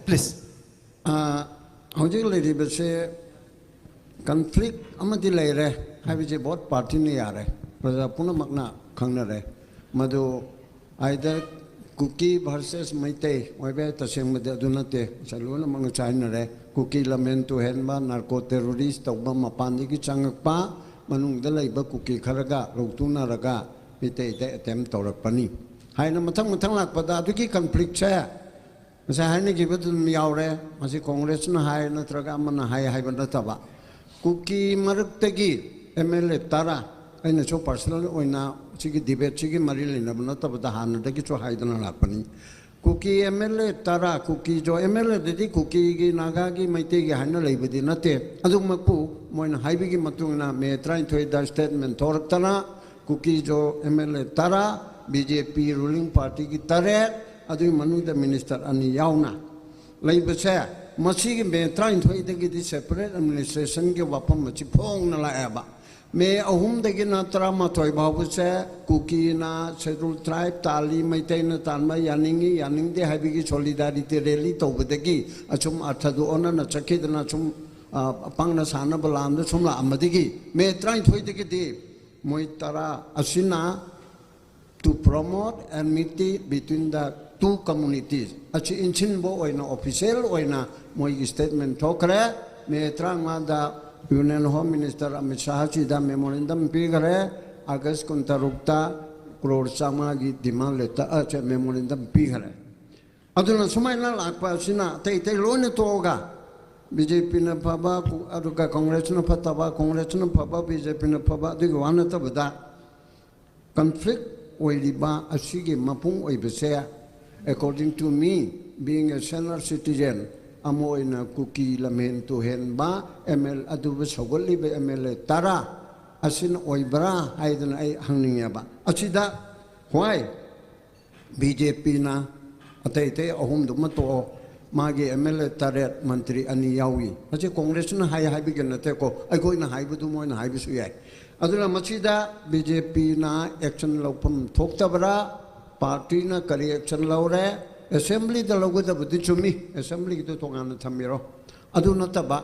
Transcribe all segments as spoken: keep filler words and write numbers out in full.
Please. ꯑ, ꯍꯧꯖꯤꯛ ꯂꯩꯔꯤꯕꯁꯦ ꯀꯟꯐ꯭ꯂꯤꯛ ꯑꯃꯗꯤ ꯂꯩꯔꯦ ꯍꯥꯏꯕꯁꯦ ꯕꯣꯠ ꯄꯥꯔꯇꯤꯅ ꯌꯥꯔꯦ, ꯄ꯭ꯔꯖꯥ ꯄꯨꯝꯅꯃꯛꯅ ꯈꯪꯅꯔꯦ꯫ ꯃꯗꯨ ꯑꯥꯏꯗꯔ ꯀꯨꯀꯤ ꯚꯔꯁꯦꯁ ꯃꯩꯇꯩ ꯑꯣꯏꯕ ꯌꯥꯏ, ꯇꯁꯦꯡꯕꯗꯤ ꯑꯗꯨ ꯅꯠꯇꯦ, ꯉꯁꯥꯏ ꯂꯣꯏꯅꯃꯛꯅ ꯆꯥꯏꯅꯔꯦ꯫ ꯀꯨꯀꯤ ꯂꯝꯍꯦꯟ ꯇꯨꯍꯦꯟꯕ, ꯅꯥꯔꯀꯣ ꯇꯦꯔꯣꯔꯤꯁ ꯇꯧꯕ, ꯃꯄꯥꯟꯗꯒꯤ ꯆꯪꯉꯛꯄ, ꯃꯅꯨꯡꯗ ꯂꯩꯕ ꯀꯨꯀꯤ ꯈꯔꯒ ꯂꯧꯇꯨꯅꯔꯒ ꯃꯩꯇꯩꯗ ꯑꯦꯇꯦꯝ ꯇꯧꯔꯛꯄꯅꯤ ꯍꯥꯏꯅ ꯃꯊꯪ ꯃꯊꯪ ꯂꯥꯛꯄꯗ ꯑꯗꯨꯒꯤ ꯀꯟꯐ꯭ꯂꯤꯛꯁꯦ ꯉꯁꯥꯏ ꯍꯥꯏꯅꯈꯤꯕꯗꯨ ꯑꯗꯨꯝ ꯌꯥꯎꯔꯦ꯫ ꯃꯁꯤ ꯀꯣꯡꯒ꯭ꯔꯦꯁꯅ ꯍꯥꯏ ꯅꯠꯇ꯭ꯔꯒ ꯑꯃꯅ ꯍꯥꯏ ꯍꯥꯏꯕ ꯅꯠꯇꯕ, ꯀꯨꯀꯤ ꯃꯔꯛꯇꯒꯤ ꯑꯦꯝ ꯑꯦꯜ ꯑꯦ ꯇꯔꯥ, ꯑꯩꯅꯁꯨ ꯄꯥꯔꯁꯅꯦꯜ ꯑꯣꯏꯅ ꯁꯤꯒꯤ ꯗꯤꯕꯦꯠꯁꯤꯒꯤ ꯃꯔꯤ ꯂꯩꯅꯕ ꯅꯠꯇꯕꯗ ꯍꯥꯟꯅꯗꯒꯤꯁꯨ ꯍꯥꯏꯗꯅ ꯂꯥꯛꯄꯅꯤ꯫ ꯀꯨꯀꯤ ꯑꯦꯝ ꯑꯦꯜ ꯑꯦ ꯇꯔꯥ, ꯀꯨꯀꯤꯖꯣ ꯑꯦꯝ ꯑꯦꯜ ꯑꯦꯗꯗꯤ ꯀꯨꯀꯤꯒꯤ, ꯅꯥꯒꯥꯒꯤ, ꯃꯩꯇꯩꯒꯤ ꯍꯥꯏꯅ ꯂꯩꯕꯗꯤ ꯅꯠꯇꯦ꯫ ꯑꯗꯨꯃꯛꯄꯨ ꯃꯣꯏꯅ ꯍꯥꯏꯕꯒꯤ ꯃꯇꯨꯡ ꯏꯟꯅ ꯃꯦ ꯇꯔꯥꯅꯤꯊꯣꯏꯗ ꯁ꯭ꯇꯦꯠꯃꯦꯟ ꯊꯣꯔꯛꯇꯅ ꯀꯨꯀꯤꯖꯣ ꯑꯦꯝ ꯑꯦꯜ ꯑꯦ ꯇꯔꯥ, ꯕꯤ ꯖꯦ ꯄꯤ ꯔꯨꯂꯤꯡ ꯄꯥꯔꯇꯤꯒꯤ ꯇꯔꯦꯠ, ꯑꯗꯨꯒꯤ ꯃꯅꯨꯡꯗ ꯃꯤꯅꯤꯁꯇꯔ ꯑꯅꯤ ꯌꯥꯎꯅ ꯂꯩꯕꯁꯦ, ꯃꯁꯤꯒꯤ ꯃꯦ ꯇꯔꯥꯅꯤꯊꯣꯏꯗꯒꯤꯗꯤ ꯁꯦꯄꯔꯦꯠ ꯑꯦꯗꯃꯤꯅꯤꯁꯇ꯭ꯔꯦꯁꯟꯒꯤ ꯋꯥꯐꯝ ꯑꯁꯤ ꯐꯣꯡꯅ ꯂꯥꯛꯑꯦꯕ꯫ ꯃꯦ ꯑꯍꯨꯝꯗꯒꯤꯅ ꯇꯔꯥꯃꯥꯊꯣꯏ ꯐꯥꯎꯕꯁꯦ ꯀꯨꯀꯤꯅ, ꯁꯦꯗꯨꯜ ꯇ꯭ꯔꯥꯏꯕ ꯇꯥꯜꯂꯤ, ꯃꯩꯇꯩꯅ ꯇꯥꯟꯕ ꯌꯥꯅꯤꯡꯉꯤ ꯌꯥꯅꯤꯡꯗꯦ ꯍꯥꯏꯕꯒꯤ ꯁꯣꯂꯤꯗꯥꯔꯤꯇꯤ ꯔꯦꯂꯤ ꯇꯧꯕꯗꯒꯤ ꯑꯁꯨꯝ ꯑꯔꯊꯗꯨ ꯑꯣꯟꯅꯅ ꯆꯠꯈꯤꯗꯅ ꯁꯨꯝ, ꯑ, ꯄꯪꯅ ꯁꯥꯟꯅꯕ ꯂꯥꯟꯗ ꯁꯨꯝ ꯂꯥꯛꯑꯝꯕꯗꯒꯤ ꯃꯦ ꯇꯔꯥꯅꯤꯊꯣꯏꯗꯒꯤꯗꯤ ꯃꯣꯏ ꯇꯔꯥ ꯑꯁꯤꯅ to promote enmity between the two communities ꯑꯁꯤ ꯏꯟꯁꯤꯟꯕ ꯑꯣꯏꯅ ꯑꯣꯐꯤꯁꯤꯌꯦꯜ ꯑꯣꯏꯅ ꯃꯣꯏꯒꯤ ꯁ꯭ꯇꯦꯠꯃꯦꯟ ꯊꯣꯛꯈ꯭ꯔꯦ꯫ ꯃꯦ ꯇꯔꯥꯃꯉꯥꯗ ꯌꯨꯅꯤꯌꯟ ꯍꯣꯝ ꯃꯤꯅꯤꯁꯇꯔ ꯑꯃꯤꯠ ꯁꯥꯍꯁꯤꯗ ꯃꯦꯃꯣꯔꯦꯟꯗꯝ ꯄꯤꯈ꯭ꯔꯦ꯫ ꯑꯥꯒꯁ ꯀꯨꯟꯇꯔꯨꯛꯇ ꯀ꯭ꯔꯣꯔ ꯆꯥꯝꯃꯉꯥꯒꯤ ꯗꯤꯃꯥꯟ ꯂꯦꯇꯔ, ꯃꯦꯃꯣꯔꯦꯟꯗꯝ ꯄꯤꯈ꯭ꯔꯦ꯫ ꯑꯗꯨꯅ ꯁꯨꯃꯥꯏꯅ ꯂꯥꯛꯄ ꯑꯁꯤꯅ ꯑꯇꯩ ꯑꯇꯩ ꯂꯣꯏꯅ ꯇꯣꯛꯑꯒ ꯕꯤ ꯖꯦ ꯄꯤꯅ ꯐꯕ, ꯀꯨ-, ꯑꯗꯨꯒ ꯀꯣꯡꯒ꯭ꯔꯦꯁꯅ ꯐꯠꯇꯕ, ꯀꯣꯡꯒ꯭ꯔꯦꯁꯅ ꯐꯕ, ꯕꯤ ꯖꯦ ꯄꯤꯅ ꯐꯕ, ꯑꯗꯨꯒꯤ ꯋꯥ ꯅꯠꯇꯕꯗ ꯀꯟꯐ꯭ꯂꯤꯛ ꯑꯣꯏꯔꯤꯕ ꯑꯁꯤꯒꯤ ꯃꯄꯨꯡ ꯑꯣꯏꯕꯁꯦ, according to me, being a senior citizen ꯑꯃ ꯑꯣꯏꯅ ꯀꯨꯀꯤ ꯂꯝꯍꯦꯟ ꯇꯨꯍꯦꯟꯕ ꯑꯦꯝ ꯑꯦꯜ ꯑꯗꯨꯕꯨ ꯁꯧꯒꯠꯂꯤꯕ ꯑꯦꯝ ꯑꯦꯜ ꯑꯦ ꯇꯔꯥ ꯑꯁꯤꯅ ꯑꯣꯏꯕ꯭ꯔꯥ ꯍꯥꯏꯗꯅ ꯑꯩ ꯍꯪꯅꯤꯡꯉꯦꯕ꯫ ꯑꯁꯤꯗ why ꯕꯤ ꯖꯦ ꯄꯤꯅ ꯑꯇꯩ ꯑꯇꯩ ꯑꯍꯨꯝꯗꯨꯃ ꯇꯣꯛꯑꯣ, ꯃꯥꯒꯤ ꯑꯦꯝ ꯑꯦꯜ ꯑꯦ ꯇꯔꯦꯠ, ꯃꯟꯇ꯭ꯔꯤ ꯑꯅꯤ ꯌꯥꯎꯏ꯫ ꯃꯁꯤ ꯀꯣꯡꯒ꯭ꯔꯦꯁꯅ ꯍꯥꯏ ꯍꯥꯏꯕꯒꯤ ꯅꯠꯇꯦꯀꯣ, ꯑꯩꯈꯣꯏꯅ ꯍꯥꯏꯕꯗꯨ ꯃꯣꯏꯅ ꯍꯥꯏꯕꯁꯨ ꯌꯥꯏ꯫ ꯑꯗꯨꯅ ꯃꯁꯤꯗ ꯕꯤ ꯖꯦ ꯄꯤꯅ ꯑꯦꯛꯁꯟ ꯂꯧꯐꯝ ꯊꯣꯛꯇꯕ꯭ꯔꯥ? ꯄꯥꯔꯇꯤꯅ ꯀꯔꯤ ꯑꯦꯛꯁꯟ ꯂꯧꯔꯦ? ꯑꯦꯁꯦꯝꯕ꯭ꯂꯤꯗ ꯂꯧꯒꯗꯕꯗꯤ ꯆꯨꯝꯃꯤ, ꯑꯦꯁꯦꯝꯕ꯭ꯂꯤꯒꯤꯗꯨ ꯇꯣꯉꯥꯟꯅ ꯊꯝꯕꯤꯔꯣ꯫ ꯑꯗꯨ ꯅꯠꯇꯕ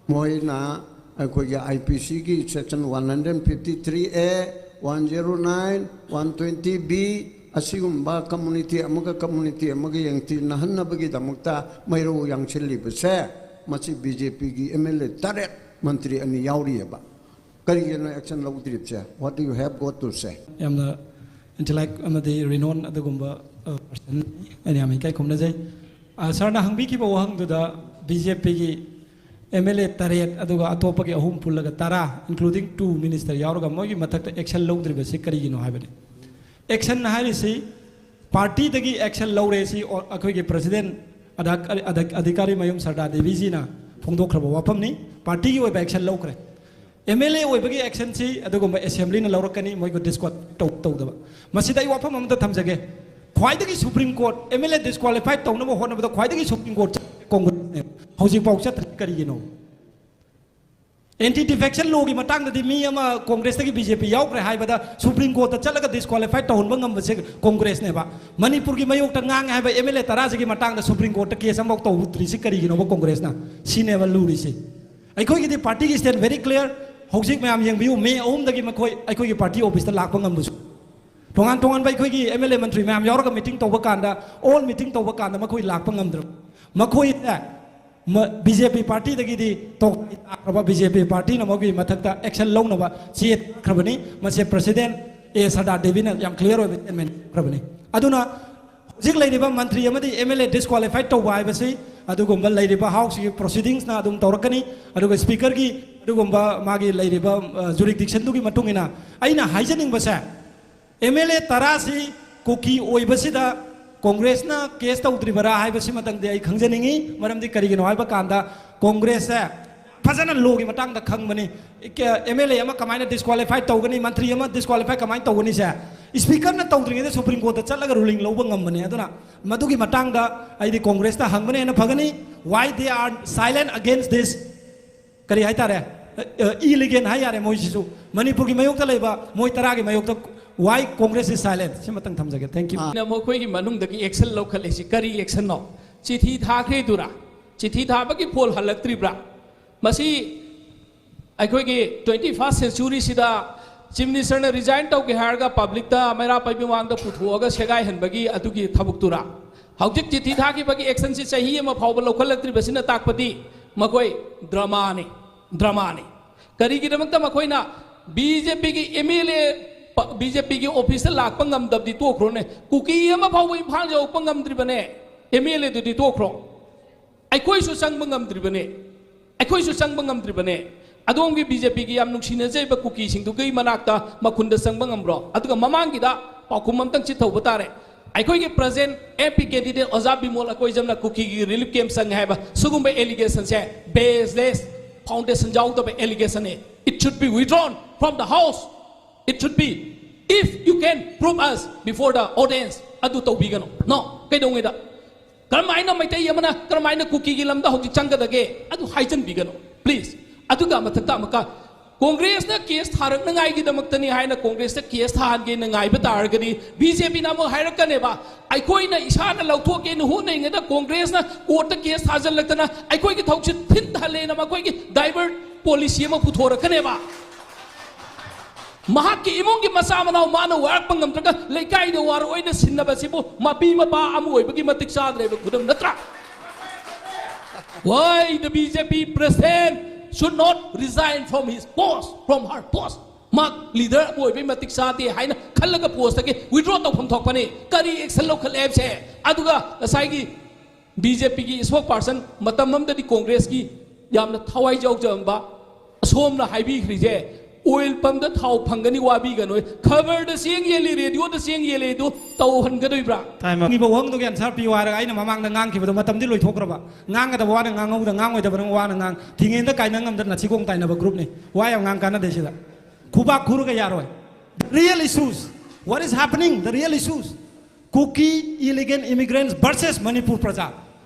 ꯃꯣꯏꯅ ꯑꯩꯈꯣꯏꯒꯤ I P C ꯒꯤ section one hundred fifty three A, one zero nine, one twenty B, ꯑꯁꯤꯒꯨꯝꯕ community ꯑꯃꯒ community ꯑꯃꯒ ꯌꯦꯡꯊꯤꯅꯍꯟꯅꯕꯒꯤꯗꯃꯛꯇ ꯃꯩꯔꯧ ꯌꯥꯡꯁꯤꯜꯂꯤꯕꯁꯦ, ꯃꯁꯤ B J P ꯒꯤ M L A ꯇꯔꯦꯠ, ꯃꯟꯇ꯭ꯔꯤ ꯑꯅꯤ ꯌꯥꯎꯔꯤꯑꯕ꯫ ꯀꯔꯤꯒꯤꯅꯣ action ꯂꯧꯗ꯭ꯔꯤꯕꯁꯦ? What do you have got to say? ꯌꯥꯝꯅ intellect ꯑꯃꯗꯤ renown ꯑꯗꯨꯒꯨꯝꯕ ꯄꯔꯁꯟ ꯑꯩꯅ ꯌꯥꯝ ꯏꯀꯥꯏ ꯈꯨꯝꯅꯖꯩ꯫ ꯑ, ꯁꯥꯔꯅ ꯍꯪꯕꯤꯈꯤꯕ ꯋꯥꯍꯪꯗꯨꯗ B J P ꯒꯤ M L A ꯇꯔꯦꯠ ꯑꯗꯨꯒ ꯑꯇꯣꯞꯄꯒꯤ ꯑꯍꯨꯝ ꯄꯨꯜꯂꯒ ꯇꯔꯥ, including two minister ꯌꯥꯎꯔꯒ ꯃꯣꯏꯒꯤ ꯃꯊꯛꯇ action ꯂꯧꯗ꯭ꯔꯤꯕꯁꯤ ꯀꯔꯤꯒꯤꯅꯣ ꯍꯥꯏꯕꯅꯤ꯫ Action ꯍꯥꯏꯔꯤꯁꯤ party ꯗꯒꯤ action ꯂꯧꯔꯦ, ꯁꯤ ꯑꯣ-, ꯑꯩꯈꯣꯏꯒꯤ president ꯑꯗ-, ꯑꯗ-, ꯑꯙꯤꯀꯥꯔꯤ ꯃꯌꯨꯝ ꯁꯔꯗꯥ ꯗꯦꯕꯤꯖꯤꯅ ꯐꯣꯡꯗꯣꯛꯈ꯭ꯔꯕ ꯋꯥꯐꯝꯅꯤ꯫ Party ꯒꯤ ꯑꯣꯏꯕ action ꯂꯧꯈ꯭ꯔꯦ꯫ M L A ꯑꯣꯏꯕꯒꯤ action ꯁꯤ ꯑꯗꯨꯒꯨꯝꯕ assembly ꯅ ꯂꯧꯔꯛꯀꯅꯤ, ꯃꯣꯏꯒ disqualify ꯇꯧ-, ꯇꯧꯗꯕ꯫ ꯃꯁꯤꯗ ꯑꯩ ꯋꯥꯐꯝ ꯑꯃꯇ ꯊꯝꯖꯒꯦ꯫ ꯈ꯭ꯋꯥꯏꯗꯒꯤ Supreme Court, M L A disqualify ꯇꯧꯅꯕ ꯍꯣꯠꯅꯕꯗ ꯈ꯭ꯋꯥꯏꯗꯒꯤ Supreme Court ꯆꯠ-, Congress ꯅꯦ꯫ ꯍꯧꯖꯤꯛꯐꯥꯎ ꯆꯠꯇ꯭ꯔꯤ ꯀꯔꯤꯒꯤꯅꯣ? Anti defection law ꯒꯤ ꯃꯇꯥꯡꯗꯗꯤ ꯃꯤ ꯑꯃ Congress ꯇꯒꯤ B J P ꯌꯥꯎꯈ꯭ꯔꯦ ꯍꯥꯏꯕꯗ Supreme Court ꯇ ꯆꯠꯂꯒ disqualify ꯇꯧꯍꯟꯕ ꯉꯝꯕꯁꯦ Congress ꯅꯦꯕ꯫ ꯃꯅꯤꯄꯨꯔꯒꯤ ꯃꯥꯌꯣꯛꯇ ꯉꯥꯡꯉꯦ ꯍꯥꯏꯕ M L A ꯇꯔꯥ ꯁꯤꯒꯤ ꯃꯇꯥꯡꯗ Supreme Court ꯇ case ꯑꯃꯐꯥꯎ ꯇꯧꯗ꯭ꯔꯤꯁꯤ ꯀꯔꯤꯒꯤꯅꯣꯕ Congress ꯅ? ꯁꯤꯅꯦꯕ ꯂꯨꯔꯤꯁꯤ꯫ ꯑꯩꯈꯣꯏꯒꯤꯗꯤ party ꯒꯤ stand very clear꯫ ꯍꯧꯖꯤꯛ ꯃꯌꯥꯝ ꯌꯦꯡꯕꯤꯌꯨ, May ꯑꯍꯨꯝꯗꯒꯤ ꯃꯈꯣꯏ ꯑꯩꯈꯣꯏꯒꯤ party office ꯇ ꯂꯥꯛꯄ ꯉꯝꯕꯁꯨ꯫ ꯇꯣꯉꯥꯟ ꯇꯣꯉꯥꯟꯕ ꯑꯩꯈꯣꯏꯒꯤ M L A ꯃꯟꯇ꯭ꯔꯤ ꯃꯌꯥꯝ ꯌꯥꯎꯔꯒ meeting ꯇꯧꯕ ꯀꯥꯟꯗ, all meeting ꯇꯧꯕ ꯀꯥꯟꯗ ꯃꯈꯣꯏ ꯂꯥꯛꯄ ꯉꯝꯗ꯭ꯔꯕ꯫ ꯃꯈꯣꯏꯁꯦ ꯃ-, B J P party ꯗꯒꯤꯗꯤ ꯇꯣꯈꯥꯏ ꯇꯥꯈ꯭ꯔꯕ, B J P party ꯅ ꯃꯈꯣꯏꯒꯤ ꯃꯊꯛꯇ action ꯂꯧꯅꯕ ꯆꯦ ꯊꯥꯈ꯭ꯔꯕꯅꯤ꯫ ꯃꯁꯦ president A ꯁꯔꯗꯥ ꯗꯦꯕꯤꯅ ꯌꯥꯝ clear ꯑꯣꯏꯕ statement ꯄꯤꯈ꯭ꯔꯕꯅꯤ꯫ ꯑꯗꯨꯅ ꯍꯧꯖꯤꯛ ꯂꯩꯔꯤꯕ ꯃꯟꯇ꯭ꯔꯤ ꯑꯃꯗꯤ M L A disqualify ꯇꯧꯕ ꯍꯥꯏꯕꯁꯤ ꯑꯗꯨꯒꯨꯝꯕ ꯂꯩꯔꯤꯕ House ꯀꯤ proceedings ꯅ ꯑꯗꯨꯝ ꯇꯧꯔꯛꯀꯅꯤ꯫ ꯑꯗꯨꯒ Speaker ꯒꯤ ꯑꯗꯨꯒꯨꯝꯕ ꯃꯥꯒꯤ ꯂꯩꯔꯤꯕ, ꯑ, jurisdiction ꯗꯨꯒꯤ ꯃꯇꯨꯡ ꯏꯟꯅ ꯑꯩꯅ ꯍꯥꯏꯖꯅꯤꯡꯕꯁꯦ, M L A ꯇꯔꯥ ꯁꯤ ꯀꯨꯀꯤ ꯑꯣꯏꯕꯁꯤꯗ Congress ꯅ case ꯇꯧꯗ꯭ꯔꯤꯕꯔꯥ ꯍꯥꯏꯕꯁꯤꯃꯇꯪꯗꯤ ꯑꯩ ꯈꯪꯖꯅꯤꯡꯉꯤ꯫ ꯃꯔꯝꯗꯤ ꯀꯔꯤꯒꯤꯅꯣ ꯍꯥꯏꯕ ꯀꯥꯟꯗ Congress ꯁꯦ ꯐꯖꯅ law ꯒꯤ ꯃꯇꯥꯡꯗ ꯈꯪꯕꯅꯤ꯫ ꯏ-, ꯀ-, M L A ꯑꯃ ꯀꯃꯥꯏꯅ disqualify ꯇꯧꯒꯅꯤ, ꯃꯟꯇ꯭ꯔꯤ ꯑꯃ disqualify ꯀꯃꯥꯏꯅ ꯇꯧꯒꯅꯤꯁꯦ Speaker ꯅ ꯇꯧꯗ꯭ꯔꯤꯉꯩꯗ Supreme Court ꯇ ꯆꯠꯂꯒ ruling ꯂꯧꯕ ꯉꯝꯕꯅꯤ꯫ ꯑꯗꯨꯅ ꯃꯗꯨꯒꯤ ꯃꯇꯥꯡꯗ ꯑꯩꯗꯤ Congress ꯇ ꯍꯪꯕꯅ ꯍꯦꯟꯅ ꯐꯒꯅꯤ꯫ Why they are silent against this? ꯀꯔꯤ ꯍꯥꯏꯇꯥꯔꯦ? ꯑ, ꯑ, illegal ꯍꯥꯏ ꯌꯥꯔꯦ ꯃꯣꯏꯁꯤꯁꯨ꯫ ꯃꯅꯤꯄꯨꯔꯒꯤ ꯃꯥꯌꯣꯛꯇ ꯂꯩꯕ ꯃꯣꯏ ꯇꯔꯥꯒꯤ ꯃꯥꯌꯣꯛꯇ Why Congress is silent? ꯁꯤꯃꯇꯪ ꯊꯝꯖꯒꯦ꯫ Thank you. ꯅ ꯃꯈꯣꯏꯒꯤ ꯃꯅꯨꯡꯗꯒꯤ action ꯂꯧꯈꯠꯂꯤꯁꯤ ꯀꯔꯤ actionꯅꯣ? ꯆꯤꯊꯤ ꯊꯥꯈ꯭ꯔꯤꯗꯨꯔꯥ? ꯆꯤꯊꯤ ꯊꯥꯕꯒꯤ ꯐꯣꯜ ꯍꯜꯂꯛꯇ꯭ꯔꯤꯕ꯭ꯔꯥ? ꯃꯁꯤ ꯑꯩꯈꯣꯏꯒꯤ twenty first centuryꯁꯤꯗ Chief Ministerꯅ resign ꯇꯧꯒꯦ ꯍꯥꯏꯔꯒ publicꯇ ꯃꯩꯔꯥ ꯄꯥꯏꯕꯤ ꯃꯃꯥꯡꯗ ꯄꯨꯊꯣꯛꯑꯒ ꯁꯦꯒꯥꯏꯍꯟꯕꯒꯤ ꯑꯗꯨꯒꯤ ꯊꯕꯛꯇꯨꯔꯥ? ꯍꯧꯖꯤꯛ ꯆꯤꯊꯤ ꯊꯥꯈꯤꯕꯒꯤ actionꯁꯤ ꯆꯍꯤ ꯑꯃ ꯐꯥꯎꯕ ꯂꯧꯈꯠꯂꯛꯇ꯭ꯔꯤꯕꯁꯤꯅ ꯇꯥꯛꯄꯗꯤ ꯃꯈꯣꯏ dramaꯅꯤ, dramaꯅꯤ꯫ ꯀꯔꯤꯒꯤꯗꯃꯛꯇ ꯃꯈꯣꯏꯅ BJPꯒꯤ MLA, BJPꯒꯤ officeꯇ ꯂꯥꯛꯄ ꯉꯝꯗꯕꯗꯤ ꯇꯣꯛꯈ꯭ꯔꯣꯅꯦ, ꯀꯨꯀꯤ ꯑꯃ ꯐꯥꯎꯕ ꯏꯝꯐꯥꯜ ꯌꯧꯔꯛꯄ ꯉꯝꯗ꯭ꯔꯤꯕꯅꯦ, MLAꯗꯨꯗꯤ ꯇꯣꯛꯈ꯭ꯔꯣ꯫ ꯑꯩꯈꯣꯏꯁꯨ ꯆꯪꯕ ꯉꯝꯗ꯭ꯔꯤꯕꯅꯦ, ꯑꯩꯈꯣꯏꯁꯨ ꯆꯪꯕ ꯉꯝꯗ꯭ꯔꯤꯕꯅꯦ꯫ ꯑꯗꯣꯝꯒꯤ BJPꯒꯤ ꯌꯥꯝ ꯅꯨꯡꯁꯤꯅꯖꯩꯕ ꯀꯨꯀꯤꯁꯤꯡꯗꯨꯒꯤ ꯃꯅꯥꯛꯇ ꯃꯈꯨꯟꯗ ꯆꯪꯕ ꯉꯝꯕ꯭ꯔꯣ? ꯑꯗꯨꯒ ꯃꯃꯥꯡꯒꯤꯗ ꯄꯥꯎꯈꯨꯝ ꯑꯝꯇꯪ ꯆꯤꯠꯊꯧꯕ ꯇꯥꯔꯦ꯫ ꯑꯩꯈꯣꯏꯒꯤ present MP candidate ꯑꯣꯖꯥ ꯕꯤꯃꯣꯜ ꯑꯀꯣꯏꯖꯝꯅ ꯀꯨꯀꯤꯒꯤ relief camp ꯆꯪꯉꯦ ꯍꯥꯏꯕ ꯁꯤꯒꯨꯝꯕ allegationꯁꯦ baseless, foundation ꯌꯥꯎꯗꯕ allegationꯅꯤ꯫ It should be withdrawn from the house. It should be, if you can prove us before the audience. ꯑꯗꯨ ꯇꯧꯕꯤꯒꯅꯨ꯫ No, ꯀꯩꯗꯧꯉꯩꯗ? ꯀꯔꯝꯍꯥꯏꯅ ꯃꯩꯇꯩ ꯑꯃꯅ ꯀꯔꯝꯍꯥꯏꯅ ꯀꯨꯀꯤꯒꯤ ꯂꯝꯗ ꯍꯧꯖꯤꯛ ꯆꯪꯒꯗꯒꯦ? ꯑꯗꯨ ꯍꯥꯏꯖꯟꯕꯤꯒꯅꯨ, please. ꯑꯗꯨꯒ ꯃꯊꯛꯇ ꯑꯃꯨꯛꯀ Congressꯅ case ꯊꯥꯔꯛꯅꯉꯥꯏꯒꯤꯗꯃꯛꯇꯅꯤ ꯍꯥꯏꯅ Congressꯇ case ꯊꯥꯍꯟꯒꯦꯅ ꯉꯥꯏꯕ ꯇꯥꯔꯒꯗꯤ BJPꯅ ꯑꯃꯨꯛ ꯍꯥꯏꯔꯛꯀꯅꯦꯕ, ꯑꯩꯈꯣꯏꯅ ꯏꯁꯥꯅ ꯂꯧꯊꯣꯛꯀꯦꯅ ꯍꯣꯠꯅꯔꯤꯉꯩꯗ Congressꯅ courtꯇ case ꯊꯥꯖꯤꯜꯂꯛꯇꯅ ꯑꯩꯈꯣꯏꯒꯤ ꯊꯧꯁꯤꯜ ꯊꯤꯟꯊꯍꯜꯂꯦꯅ ꯃꯈꯣꯏꯒꯤ divert policy ꯑꯃ ꯄꯨꯊꯣꯔꯛꯀꯅꯦꯕ꯫ ꯃꯍꯥꯛꯀꯤ ꯏꯃꯨꯡꯒꯤ ꯃꯆꯥ ꯃꯅꯥꯎ ꯃꯥꯅ ꯋꯥꯔꯛꯄ ꯉꯝꯗ꯭ꯔꯒ ꯂꯩꯀꯥꯏꯗ ꯋꯥꯔꯣꯏꯅ ꯁꯤꯟꯅꯕꯁꯤꯕꯨ ꯃꯄꯤ ꯃꯄꯥ ꯑꯃ ꯑꯣꯏꯕꯒꯤ ꯃꯇꯤꯛ ꯆꯥꯗ꯭ꯔꯦꯕ ꯈꯨꯗꯝ ꯅꯠꯇ꯭ꯔꯥ? Why the BJP president should not resign from his post, from her post? ꯃꯥ leader ꯑꯃ ꯑꯣꯏꯕꯒꯤ ꯃꯇꯤꯛ ꯆꯥꯗꯦ ꯍꯥꯏꯅ ꯈꯜꯂꯒ postꯇꯒꯤ withdraw ꯇꯧꯐꯝ ꯊꯣꯛꯄꯅꯤ꯫ ꯀꯔꯤ action ꯂꯧꯈꯠꯂꯦ ꯍꯥꯏꯕꯁꯦ? ꯑꯗꯨꯒ ꯉꯁꯥꯏꯒꯤ BJPꯒꯤ spokesperson, ꯃꯇꯝ ꯑꯃꯗꯗꯤ Congressꯀꯤ ꯌꯥꯝꯅ ꯊꯋꯥꯏ ꯌꯥꯎꯖꯔꯝꯕ, ꯑꯁꯣꯝꯅ ꯍꯥꯏꯕꯤꯈ꯭ꯔꯤꯁꯦ, oil pumpꯇ ꯊꯥꯎ ꯐꯪꯒꯅꯤ, ꯋꯥꯕꯤꯒꯅꯨ, ꯈꯕꯔꯗ ꯆꯦꯡ ꯌꯦꯜꯂꯤ, radioꯗ ꯆꯦꯡ ꯌꯦꯜꯂꯤ ꯑꯗꯨ ꯇꯧꯍꯟꯒꯗꯣꯏꯕ꯭ꯔꯥ? ꯍꯪꯉꯤꯕ ꯋꯥꯍꯪꯗꯨꯒꯤ answer ꯄꯤꯌꯨ ꯍꯥꯏꯔꯒ ꯑꯩꯅ ꯃꯃꯥꯡꯗ ꯉꯥꯡꯈꯤꯕꯗꯣ ꯃꯇꯝꯗꯤ ꯂꯣꯏꯊꯣꯛꯈ꯭ꯔꯕ꯫ ꯉꯥꯡꯒꯗꯕ ꯋꯥꯅ ꯉꯥꯡꯍꯧꯗ, ꯉꯥꯡꯉꯣꯏꯗꯕꯅ ꯋꯥꯅ ꯉꯥꯡ, ꯊꯤꯡꯉꯦꯟꯗ ꯀꯥꯏꯅ ꯉꯝꯗꯅ ꯅꯥꯊꯤꯕꯣꯡ ꯇꯥꯏꯅꯕ groupꯅꯤ꯫ ꯋꯥ ꯌꯥꯝ ꯉꯥꯡ ꯀꯥꯟꯅꯗꯦ ꯁꯤꯗ꯫ ꯈꯨꯕꯥꯛ ꯈꯨꯔꯒ ꯌꯥꯔꯣꯏ꯫ The real issues, what is happening, the real issues, Kuki illegal immigrants versus Manipur ꯄ꯭ꯔꯖꯥ꯫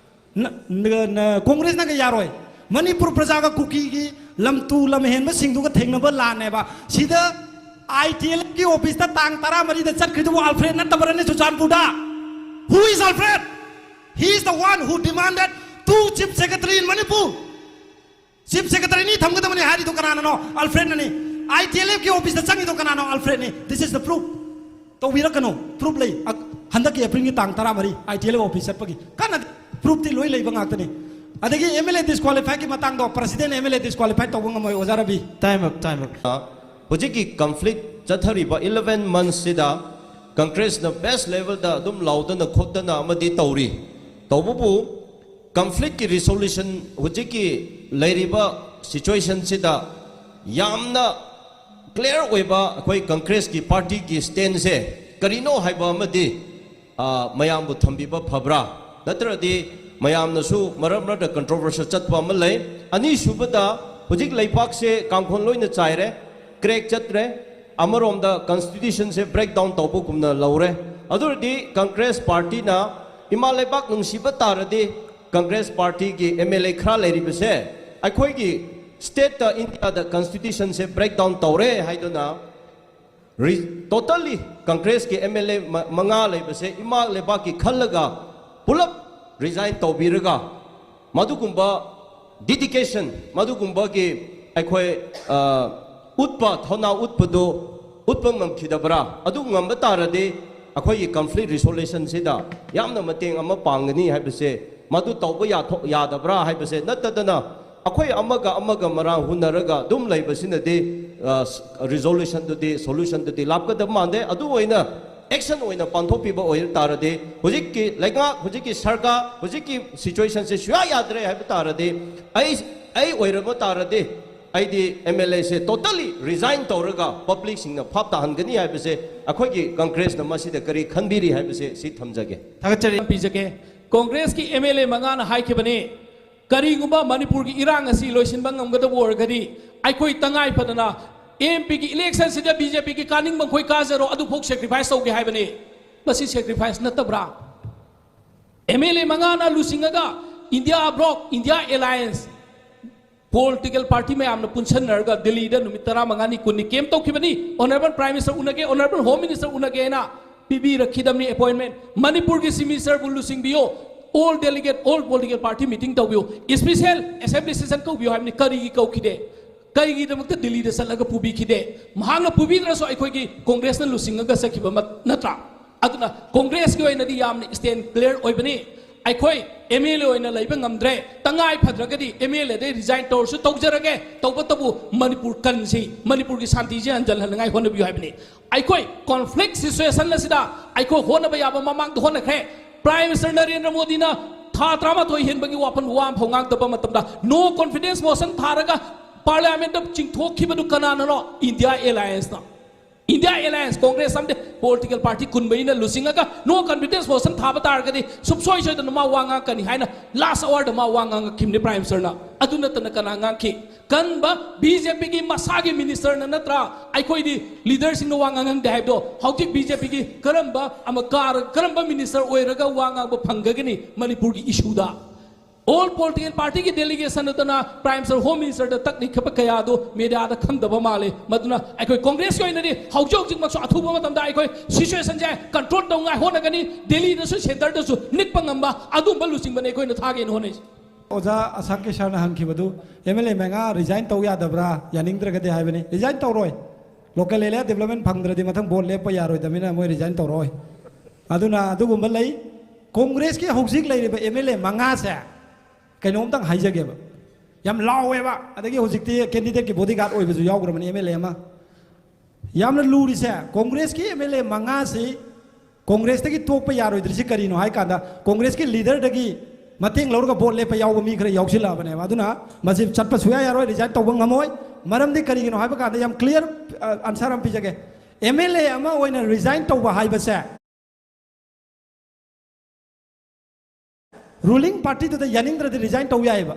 ꯅ-, ꯅ-, ꯅ-, ꯀꯣꯡꯒ꯭ꯔꯦꯁꯅꯒ ꯌꯥꯔꯣꯏ꯫ ꯃꯅꯤꯄꯨꯔ ꯄ꯭ꯔꯖꯥꯒ ꯀꯨꯀꯤꯒꯤ ꯂꯝꯇꯨ ꯂꯝꯍꯦꯟꯕꯁꯤꯡꯗꯨꯒ ꯊꯦꯡꯅꯕ ꯂꯥꯟꯅꯦꯕ꯫ ꯁꯤꯗ ꯑꯥꯏ ꯇꯤ ꯑꯦꯜ ꯑꯦꯐꯀꯤ ꯑꯣꯐꯤꯁꯇ ꯇꯥꯡ ꯇꯔꯥꯃꯔꯤꯗ ꯆꯠꯈ꯭ꯔꯤꯗꯨꯕꯨ Alfred ꯅꯠꯇꯕ꯭ꯔꯅꯦ ꯆꯨꯔꯆꯥꯟꯄꯨꯔꯗ? Who is Alfred? He is the one who demanded two chief secretary in Manipur. Chief ꯁꯦꯀ꯭ꯔꯦꯇꯔꯤꯅꯤ ꯊꯝꯒꯗꯕꯅꯤ ꯍꯥꯏꯔꯤꯗꯣ ꯀꯅꯥꯅꯅꯣ? ꯑꯜꯐ꯭ꯔꯦꯗꯅꯅꯤ꯫ ꯑꯥꯏ ꯇꯤ ꯑꯦꯜ ꯑꯦꯐꯀꯤ ꯑꯣꯐꯤꯁꯇ ꯆꯪꯉꯤꯗꯣ ꯀꯅꯥꯅꯣ? ꯑꯜꯐ꯭ꯔꯦꯗꯅꯤ꯫ This is the proof. ꯇꯧꯕꯤꯔꯛꯀꯅꯨ꯫ ꯄ꯭ꯔꯨꯐ ꯂꯩ꯫ ꯑ-, ꯍꯟꯗꯛꯀꯤ ꯑꯦꯄ꯭ꯔꯤꯜꯒꯤ ꯇꯥꯡ ꯇꯔꯥꯃꯔꯤ I T L F office ꯆꯠꯄꯒꯤ ꯀꯟꯅ ꯄ꯭ꯔꯨꯐꯇꯤ ꯂꯣꯏ ꯂꯩꯕ ꯉꯥꯛꯇꯅꯤ꯫ ꯑꯗꯒꯤ ꯑꯦꯝ ꯑꯦꯜ ꯑꯦ ꯗꯤꯁꯀ꯭ꯋꯥꯂꯤꯐꯥꯏꯒꯤ ꯃꯇꯥꯡꯗꯣ president M L A disqualify ꯇꯧꯕ ꯉꯝꯃꯣꯏ, ꯑꯣꯖꯥ ꯔꯕꯤ꯫ Time up, time up. ꯍꯧꯖꯤꯛꯀꯤ ꯀꯟꯐ꯭ꯂꯤꯛ ꯆꯠꯊꯔꯤꯕ eleven months ꯁꯤꯗ ꯀꯪꯒ꯭ꯔꯦꯁꯅ ꯕꯦꯁ ꯂꯦꯚꯦꯜꯗ ꯑꯗꯨꯝ ꯂꯥꯎꯗꯅ ꯈꯣꯠꯇꯅ ꯑꯃꯗꯤ ꯇꯧꯔꯤ꯫ ꯇꯧꯕꯕꯨ ꯀꯟꯐ꯭ꯂꯤꯛꯀꯤ ꯔꯤꯁꯣꯂꯨꯁꯟ ꯍꯧꯖꯤꯛꯀꯤ ꯂꯩꯔꯤꯕ ꯁꯤꯆꯨꯋꯦꯁꯟꯁꯤꯗ ꯌꯥꯝꯅ ꯀ꯭ꯂꯤꯌꯥꯔ ꯑꯣꯏꯕ ꯑꯩꯈꯣꯏ ꯀꯪꯒ꯭ꯔꯦꯁꯀꯤ ꯄꯥꯔꯇꯤꯒꯤ ꯁ꯭ꯇꯦꯟꯁꯦ ꯀꯔꯤꯅꯣ ꯍꯥꯏꯕ ꯑꯃꯗꯤ, ꯑ, ꯃꯌꯥꯝꯕꯨ ꯊꯝꯕꯤꯕ ꯐꯕ꯭ꯔꯥ? ꯅꯠꯇ꯭ꯔꯗꯤ ꯃꯌꯥꯝꯅꯁꯨ ꯃꯔꯛ ꯃꯔꯛꯇ ꯀꯟꯇ꯭ꯔꯣꯚꯔꯁꯤꯌꯦꯜ ꯆꯠꯄ ꯑꯃ ꯂꯩ꯫ ꯑꯅꯤꯁꯨꯕꯗ, ꯍꯧꯖꯤꯛ ꯂꯩꯕꯥꯛꯁꯦ ꯀꯥꯡꯈꯣꯜ ꯂꯣꯏꯅ ꯆꯥꯏꯔꯦ, ꯀ꯭ꯔꯦꯛ ꯆꯠꯇ꯭ꯔꯦ꯫ ꯑꯃꯔꯣꯝꯗ ꯀꯟꯁꯇꯤꯇ꯭ꯌꯨꯁꯟꯁꯦ ꯕ꯭ꯔꯦꯛ ꯗꯥꯎꯟ ꯇꯧꯕꯒꯨꯝꯅ ꯂꯧꯔꯦ꯫ ꯑꯗꯨ ꯑꯣꯏꯔꯗꯤ ꯀꯪꯒ꯭ꯔꯦꯁ ꯄꯥꯔꯇꯤꯅ ꯏꯃꯥ ꯂꯩꯕꯥꯛ ꯅꯨꯡꯁꯤꯕ ꯇꯥꯔꯗꯤ, ꯀꯪꯒ꯭ꯔꯦꯁ ꯄꯥꯔꯇꯤꯒꯤ ꯑꯦꯝ ꯑꯦꯜ ꯑꯦ ꯈꯔ ꯂꯩꯔꯤꯕꯁꯦ ꯑꯩꯈꯣꯏꯒꯤ ꯁ꯭ꯇꯦꯠꯇ, ꯏꯟꯗꯤꯌꯥꯗ ꯀꯟꯁꯇꯤꯇ꯭ꯌꯨꯁꯟꯁꯦ ꯕ꯭ꯔꯦꯛ ꯗꯥꯎꯟ ꯇꯧꯔꯦ ꯍꯥꯏꯗꯨꯅ ꯔꯤ-, ꯇꯣꯇꯜꯂꯤ ꯀꯪꯒ꯭ꯔꯦꯁꯀꯤ ꯑꯦꯝ ꯑꯦꯜ ꯑꯦ ꯃ-, ꯃꯉꯥ ꯂꯩꯕꯁꯦ ꯏꯃꯥ ꯂꯩꯕꯥꯛꯀꯤ ꯈꯜꯂꯒ ꯄꯨꯂꯞ ꯔꯤꯖꯥꯏꯟ ꯇꯧꯕꯤꯔꯒ ꯃꯗꯨꯒꯨꯝꯕ ꯗꯤꯗꯤꯀꯦꯁꯟ, ꯃꯗꯨꯒꯨꯝꯕꯒꯤ ꯑꯩꯈꯣꯏ, ꯑ, ꯎꯠꯄ, ꯊꯧꯅꯥ ꯎꯠꯄꯗꯨ ꯎꯠꯄ ꯉꯝꯈꯤꯗꯕ꯭ꯔꯥ? ꯑꯗꯨ ꯉꯝꯕ ꯇꯥꯔꯗꯤ ꯑꯩꯈꯣꯏꯒꯤ ꯀꯟꯐ꯭ꯂꯤꯛ ꯔꯤꯁꯣꯂꯨꯁꯟꯁꯤꯗ ꯌꯥꯝꯅ ꯃꯇꯦꯡ ꯑꯃ ꯄꯥꯡꯒꯅꯤ ꯍꯥꯏꯕꯁꯦ, ꯃꯗꯨ ꯇꯧꯕ ꯌꯥꯊꯣꯛ-, ꯌꯥꯗꯕ꯭ꯔꯥ ꯍꯥꯏꯕꯁꯦ ꯅꯠꯇꯗꯅ, ꯑꯩꯈꯣꯏ ꯑꯃꯒ ꯑꯃꯒ ꯃꯔꯥꯡ ꯍꯨꯟꯅꯔꯒ ꯑꯗꯨꯝ ꯂꯩꯕꯁꯤꯅꯗꯤ, ꯑ, ꯔꯤꯖꯣꯂꯨꯁꯟꯗꯨꯗꯤ, ꯁꯣꯂꯨꯁꯟꯗꯨꯗꯤ ꯂꯥꯛꯀꯗꯕ ꯃꯥꯟꯗꯦ꯫ ꯑꯗꯨ ꯑꯣꯏꯅ ꯑꯦꯛꯁꯟ ꯑꯣꯏꯅ ꯄꯥꯡꯊꯣꯛꯄꯤꯕ ꯑꯣꯏꯕ ꯇꯥꯔꯗꯤ, ꯍꯧꯖꯤꯛꯀꯤ ꯂꯩꯉꯥꯛ, ꯍꯧꯖꯤꯛꯀꯤ ꯁꯔꯀꯥꯔ, ꯍꯧꯖꯤꯛꯀꯤ ꯁꯤꯆꯨꯋꯦꯁꯟꯁꯦ ꯁꯨꯌꯥ ꯌꯥꯗ꯭ꯔꯦ ꯍꯥꯏꯕ ꯇꯥꯔꯗꯤ, ꯑꯩ, ꯑꯩ ꯑꯣꯏꯔꯕ ꯇꯥꯔꯗꯤ, ꯑꯩꯗꯤ ꯑꯦꯝ ꯑꯦꯜ ꯑꯦꯁꯦ ꯇꯣꯇꯜꯂꯤ ꯔꯤꯖꯥꯏꯟ ꯇꯧꯔꯒ ꯄꯕ꯭ꯂꯤꯛꯁꯤꯡꯅ ꯚꯥꯞ ꯇꯥꯍꯟꯒꯅꯤ ꯍꯥꯏꯕꯁꯦ, ꯑꯩꯈꯣꯏꯒꯤ ꯀꯪꯒ꯭ꯔꯦꯁꯅ ꯃꯁꯤꯗ ꯀꯔꯤ ꯈꯟꯕꯤꯔꯤ ꯍꯥꯏꯕꯁꯦ ꯁꯤ ꯊꯝꯖꯒꯦ꯫ ꯊꯥꯒꯠꯆꯔꯤ꯫ ꯄꯤꯖꯒꯦ꯫ ꯀꯣꯡꯒ꯭ꯔꯦꯁꯀꯤ ꯑꯦꯝ ꯑꯦꯜ ꯑꯦ ꯃꯉꯥꯅ ꯍꯥꯏꯈꯤꯕꯅꯤ, ꯀꯔꯤꯒꯨꯝꯕ ꯃꯅꯤꯄꯨꯔꯒꯤ ꯏꯔꯥꯡ ꯑꯁꯤ ꯂꯣꯏꯁꯤꯟꯕ ꯉꯝꯒꯗꯕ ꯑꯣꯏꯔꯒꯗꯤ ꯑꯩꯈꯣꯏ ꯇꯉꯥꯏ ꯐꯗꯅ ꯑꯦꯝ ꯄꯤꯒꯤ ꯏꯂꯦꯛꯁꯟꯁꯤꯗ ꯕꯤ ꯖꯦ ꯄꯤꯒꯤ ꯀꯥꯅꯤꯡꯕ ꯃꯈꯣꯏ ꯀꯥꯖꯔꯣ, ꯑꯗꯨꯐꯥꯎ ꯁꯦꯀ꯭ꯔꯤꯐꯥꯏꯁ ꯇꯧꯒꯦ ꯍꯥꯏꯕꯅꯤ꯫ ꯃꯁꯤ ꯁꯦꯀ꯭ꯔꯤꯐꯥꯏꯁ ꯅꯠꯇꯕ꯭ꯔꯥ? ꯑꯦꯝ ꯑꯦꯜ ꯑꯦ ꯃꯉꯥꯅ ꯂꯨꯆꯤꯡꯉꯒ India bloc, India alliance, political party ꯃꯌꯥꯝꯅ ꯄꯨꯟꯁꯟꯅꯔꯒ ꯗꯤꯜꯂꯤꯗ ꯅꯨꯃꯤꯠ ꯇꯔꯥꯃꯉꯥꯅꯤ, ꯀꯨꯟꯅꯤ ꯀꯦꯝ ꯇꯧꯈꯤꯕꯅꯤ꯫ ꯑꯣꯅꯔꯦꯕꯜ ꯄ꯭ꯔꯥꯏꯝ ꯃꯤꯅꯤꯁꯇꯔ ꯎꯅꯒꯦ, ꯑꯣꯅꯔꯦꯕꯜ ꯍꯣꯝ ꯃꯤꯅꯤꯁꯇꯔ ꯎꯅꯒꯦꯅ ꯄꯤꯕꯤꯔꯛꯈꯤꯗꯕꯅꯤ ꯑꯦꯄꯣꯏꯟꯃꯦꯟ꯫ ꯃꯅꯤꯄꯨꯔꯒꯤ ꯆꯤꯐ ꯃꯤꯅꯤꯁꯇꯔꯕꯨ ꯂꯨꯆꯤꯡꯕꯤꯌꯨ, all delegate, all political party meeting ꯇꯧꯕꯤꯌꯨ, ꯏꯁꯄꯤꯁꯦꯜ ꯑꯦꯁꯦꯝꯕ꯭ꯂꯤ ꯁꯦꯁꯟ ꯀꯧꯕꯤꯌꯨ ꯍꯥꯏꯕꯅꯤ꯫ ꯀꯔꯤꯒꯤ ꯀꯧꯈꯤꯗꯦ? ꯀꯩꯒꯤꯗꯃꯛꯇ ꯗꯤꯜꯂꯤꯗ ꯆꯠꯂꯒ ꯄꯨꯕꯤꯈꯤꯗꯦ? ꯃꯍꯥꯛꯅ ꯄꯨꯕꯤꯗ꯭ꯔꯁꯨ ꯑꯩꯈꯣꯏꯒꯤ ꯀꯣꯡꯒ꯭ꯔꯦꯁꯅ ꯂꯨꯆꯤꯡꯉꯒ ꯆꯠꯈꯤꯕ ꯃꯠ-, ꯅꯠꯇ꯭ꯔꯥ? ꯑꯗꯨꯅ ꯀꯣꯡꯒ꯭ꯔꯦꯁꯀꯤ ꯑꯣꯏꯅꯗꯤ ꯌꯥꯝꯅ ꯏꯁꯇꯦꯟ ꯀ꯭ꯂꯤꯌꯥꯔ ꯑꯣꯏꯕꯅꯤ꯫ ꯑꯩꯈꯣꯏ ꯑꯦꯝ ꯑꯦꯜ ꯑꯦ ꯑꯣꯏꯅ ꯂꯩꯕ ꯉꯝꯗ꯭ꯔꯦ, ꯇꯉꯥꯏ ꯐꯗ꯭ꯔꯒꯗꯤ ꯑꯦꯝ ꯑꯦꯜ ꯑꯦꯗꯩ ꯔꯤꯖꯥꯏꯟ ꯇꯧꯔꯁꯨ ꯇꯧꯖꯔꯒꯦ, ꯇꯧꯕꯇꯕꯨ ꯃꯅꯤꯄꯨꯔ ꯀꯟꯁꯤ, ꯃꯅꯤꯄꯨꯔꯒꯤ ꯁꯥꯟꯇꯤꯁꯤ ꯍꯟꯖꯤꯜꯍꯟꯅꯉꯥꯏ ꯍꯣꯠꯅꯕꯤꯌꯨ ꯍꯥꯏꯕꯅꯤ꯫ ꯑꯩꯈꯣꯏ ꯀꯣꯟꯐ꯭ꯂꯤꯛ ꯁꯤꯆꯨꯋꯦꯁꯟ ꯑꯁꯤꯗ ꯑꯩꯈꯣꯏ ꯍꯣꯠꯅꯕ ꯌꯥꯕ ꯃꯃꯥꯡꯗ ꯍꯣꯠꯅꯈ꯭ꯔꯦ꯫ ꯄ꯭ꯔꯥꯏꯝ ꯃꯤꯅꯤꯁꯇꯔ ꯅꯔꯦꯟꯗ꯭ꯔ ꯃꯣꯗꯤꯅ ꯊꯥ ꯇꯔꯥꯃꯥꯊꯣꯏ ꯍꯦꯟꯕꯒꯤ ꯋꯥꯐꯝ ꯋꯥ ꯑꯃꯐꯥꯎ ꯉꯥꯡꯗꯕ ꯃꯇꯝꯗ ꯅꯣ ꯀꯣꯟꯐꯤꯗꯦꯟꯁ ꯃꯣꯁꯟ ꯊꯥꯔꯒ ꯄꯥꯔꯂꯤꯌꯥꯃꯦꯟꯗ ꯆꯤꯡꯊꯣꯛꯈꯤꯕꯗꯨ ꯀꯅꯥꯅꯅꯣ? ꯏꯟꯗꯤꯌꯥ ꯑꯦꯂꯥꯌꯟꯁꯅ꯫ ꯏꯟꯗꯤꯌꯥ ꯑꯦꯂꯥꯌꯟꯁ, ꯀꯣꯡꯒ꯭ꯔꯦꯁ ꯑꯃꯗꯤ ꯄꯣꯂꯤꯇꯤꯀꯦꯜ ꯄꯥꯔꯇꯤ ꯀꯨꯟꯃꯔꯤꯅ ꯂꯨꯆꯤꯡꯉꯒ ꯅꯣ ꯀꯟꯐꯤꯗꯦꯟꯁ ꯃꯣꯁꯟ ꯊꯥꯕ ꯇꯥꯔꯒꯗꯤ ꯁꯨꯡꯁꯣꯏ ꯁꯣꯏꯗꯅ ꯃꯥ ꯋꯥ ꯉꯥꯡꯀꯅꯤ ꯍꯥꯏꯅ ꯂꯥꯁ ꯑꯋꯥꯔꯗ ꯃꯥ ꯋꯥ ꯉꯥꯡꯉꯛꯈꯤꯕꯅꯤ ꯄ꯭ꯔꯥꯏꯝ ꯃꯤꯅꯤꯁꯇꯔꯅ꯫ ꯑꯗꯨ ꯅꯠꯇꯅ ꯀꯅꯥ ꯉꯥꯡꯈꯤ? ꯀꯟꯕ ꯕꯤ ꯖꯦ ꯄꯤꯒꯤ ꯃꯁꯥꯒꯤ ꯃꯤꯅꯤꯁꯇꯔꯅ ꯅꯠꯇ꯭ꯔꯥ ꯑꯩꯈꯣꯏꯗꯤ ꯂꯤꯗꯔꯁꯤꯡꯅ ꯋꯥ ꯉꯥꯡꯍꯟꯗꯦ ꯍꯥꯏꯕꯗꯣ? ꯍꯧꯖꯤꯛ ꯕꯤ ꯖꯦ ꯄꯤꯒꯤ ꯀꯔꯝꯕ ꯑꯃ ꯀꯥꯔ-, ꯀꯔꯝꯕ ꯃꯤꯅꯤꯁꯇꯔ ꯑꯣꯏꯔꯒ ꯋꯥ ꯉꯥꯡꯕ ꯐꯪꯒꯒꯅꯤ ꯃꯅꯤꯄꯨꯔꯒꯤ ꯏꯁꯨꯗ? ꯑꯣꯜ ꯄꯣꯂꯤꯇꯤꯀꯦꯜ ꯄꯥꯔꯇꯤꯒꯤ ꯗꯦꯂꯤꯒꯦꯁꯟ ꯑꯗꯨꯅ ꯄ꯭ꯔꯥꯏꯝ ꯃꯤꯅꯤꯁꯇꯔ, ꯍꯣꯝ ꯃꯤꯅꯤꯁꯇꯔꯗ ꯇꯛꯅꯤ ꯈꯣꯠꯄ ꯀꯌꯥ ꯑꯗꯨ ꯃꯦꯗꯤꯌꯥꯗ ꯈꯪꯗꯕ ꯃꯥꯜꯂꯤ꯫ ꯃꯗꯨꯅ ꯑꯩꯈꯣꯏ ꯀꯣꯡꯒ꯭ꯔꯦꯁꯀꯤ ꯑꯣꯏꯅꯗꯤ ꯍꯧꯖꯤꯛ ꯍꯧꯖꯤꯛꯃꯛꯁꯨ ꯑꯊꯨꯕ ꯃꯇꯝꯗ ꯑꯩꯈꯣꯏ ꯁꯤꯆꯨꯋꯦꯁꯟꯁꯦ ꯀꯟꯇ꯭ꯔꯣꯜ ꯇꯧꯅꯉꯥꯏ ꯍꯣꯠꯅꯒꯅꯤ꯫ ꯗꯦꯜꯂꯤꯗꯁꯨ ꯁꯦꯟꯇꯔꯗꯁꯨ ꯅꯤꯛꯄ ꯉꯝꯕ ꯑꯗꯨꯝꯕ ꯂꯨꯆꯤꯡꯕꯅꯤ ꯑꯩꯈꯣꯏꯅ ꯊꯥꯒꯦꯅ ꯍꯣꯠꯅꯩꯁꯦ꯫ ꯑꯣꯖꯥ ꯑꯁꯥꯛꯀꯤ ꯁꯥꯔꯅ ꯍꯪꯈꯤꯕꯗꯨ, ꯑꯦꯝ ꯑꯦꯜ ꯑꯦ ꯃꯉꯥ ꯔꯤꯖꯥꯏꯟ ꯇꯧ ꯌꯥꯗꯕ꯭ꯔꯥ, ꯌꯥꯅꯤꯡꯗ꯭ꯔꯒꯗꯤ ꯍꯥꯏꯕꯅꯤ꯫ ꯔꯤꯖꯥꯏꯟ ꯇꯧꯔꯣꯏ꯫ ꯂꯣꯀꯦꯜ ꯑꯦꯔꯤꯌꯥ ꯗꯤꯕ꯭ꯂꯞꯃꯦꯟ ꯐꯪꯗ꯭ꯔꯗꯤ ꯃꯊꯪ ꯚꯣꯠ ꯂꯦꯞꯄ ꯌꯥꯔꯣꯏꯗꯕꯅꯤꯅ ꯃꯣꯏ ꯔꯤꯖꯥꯏꯟ ꯇꯧꯔꯛꯑꯣꯏ꯫ ꯑꯗꯨꯅ ꯑꯗꯨꯒꯨꯝꯕ ꯂꯩ꯫ ꯀꯣꯡꯒ꯭ꯔꯦꯁꯀꯤ ꯍꯧꯖꯤꯛ ꯂꯩꯔꯤꯕ ꯑꯦꯝ ꯑꯦꯜ ꯑꯦ ꯃꯉꯥꯁꯦ ꯀꯩꯅꯣꯝꯇꯪ ꯍꯥꯏꯖꯒꯦꯕ, ꯌꯥꯝ ꯂꯥꯎꯋꯦꯕ꯫ ꯑꯗꯒꯤ ꯍꯧꯖꯤꯛꯇꯤ ꯀꯦꯟꯗꯤꯗꯦꯠꯀꯤ ꯕꯣꯗꯤꯒꯥꯔꯗ ꯑꯣꯏꯕꯁꯨ ꯌꯥꯎꯈ꯭ꯔꯕꯅꯤ ꯑꯦꯝ ꯑꯦꯜ ꯑꯦ ꯑꯃ꯫ ꯌꯥꯝꯅ ꯂꯨꯔꯤꯁꯦ, ꯀꯣꯡꯒ꯭ꯔꯦꯁꯀꯤ ꯑꯦꯝ ꯑꯦꯜ ꯑꯦ ꯃꯉꯥꯁꯤ ꯀꯣꯡꯒ꯭ꯔꯦꯁꯇꯒꯤ ꯇꯣꯛꯄ ꯌꯥꯔꯣꯏꯗ꯭ꯔꯤꯁꯤ ꯀꯔꯤꯅꯣ ꯍꯥꯏ ꯀꯥꯟꯗ, ꯀꯣꯡꯒ꯭ꯔꯦꯁꯀꯤ ꯂꯤꯗꯔꯗꯒꯤ ꯃꯇꯦꯡ ꯂꯧꯔꯒ ꯚꯣꯠ ꯂꯦꯞꯄ ꯌꯥꯎꯕ ꯃꯤ ꯈꯔ ꯌꯥꯎꯁꯤꯜꯂꯛꯑꯕꯅꯦꯕ꯫ ꯑꯗꯨꯅ ꯃꯁꯤ ꯆꯠꯄ ꯁꯨꯡꯌꯥ ꯌꯥꯔꯣꯏ, ꯔꯤꯖꯥꯏꯟ ꯇꯧꯕ ꯉꯝꯃꯣꯏ꯫ ꯃꯔꯝꯗꯤ ꯀꯔꯤꯒꯤꯅꯣ ꯍꯥꯏꯕ ꯀꯥꯟꯗ, ꯌꯥꯝ ꯀ꯭ꯂꯤꯌꯥꯔ ꯑꯟꯁꯔ ꯑꯃ ꯄꯤꯖꯒꯦ꯫ ꯑꯦꯝ ꯑꯦꯜ ꯑꯦ ꯑꯃ ꯑꯣꯏꯅ ꯔꯤꯖꯥꯏꯟ ꯇꯧꯕ ꯍꯥꯏꯕꯁꯦ ꯔꯨꯂꯤꯡ ꯄꯥꯔꯇꯤꯗꯨꯗ ꯌꯥꯅꯤꯡꯗ꯭ꯔꯗꯤ ꯔꯤꯖꯥꯏꯟ ꯇꯧ ꯌꯥꯏꯑꯕ꯫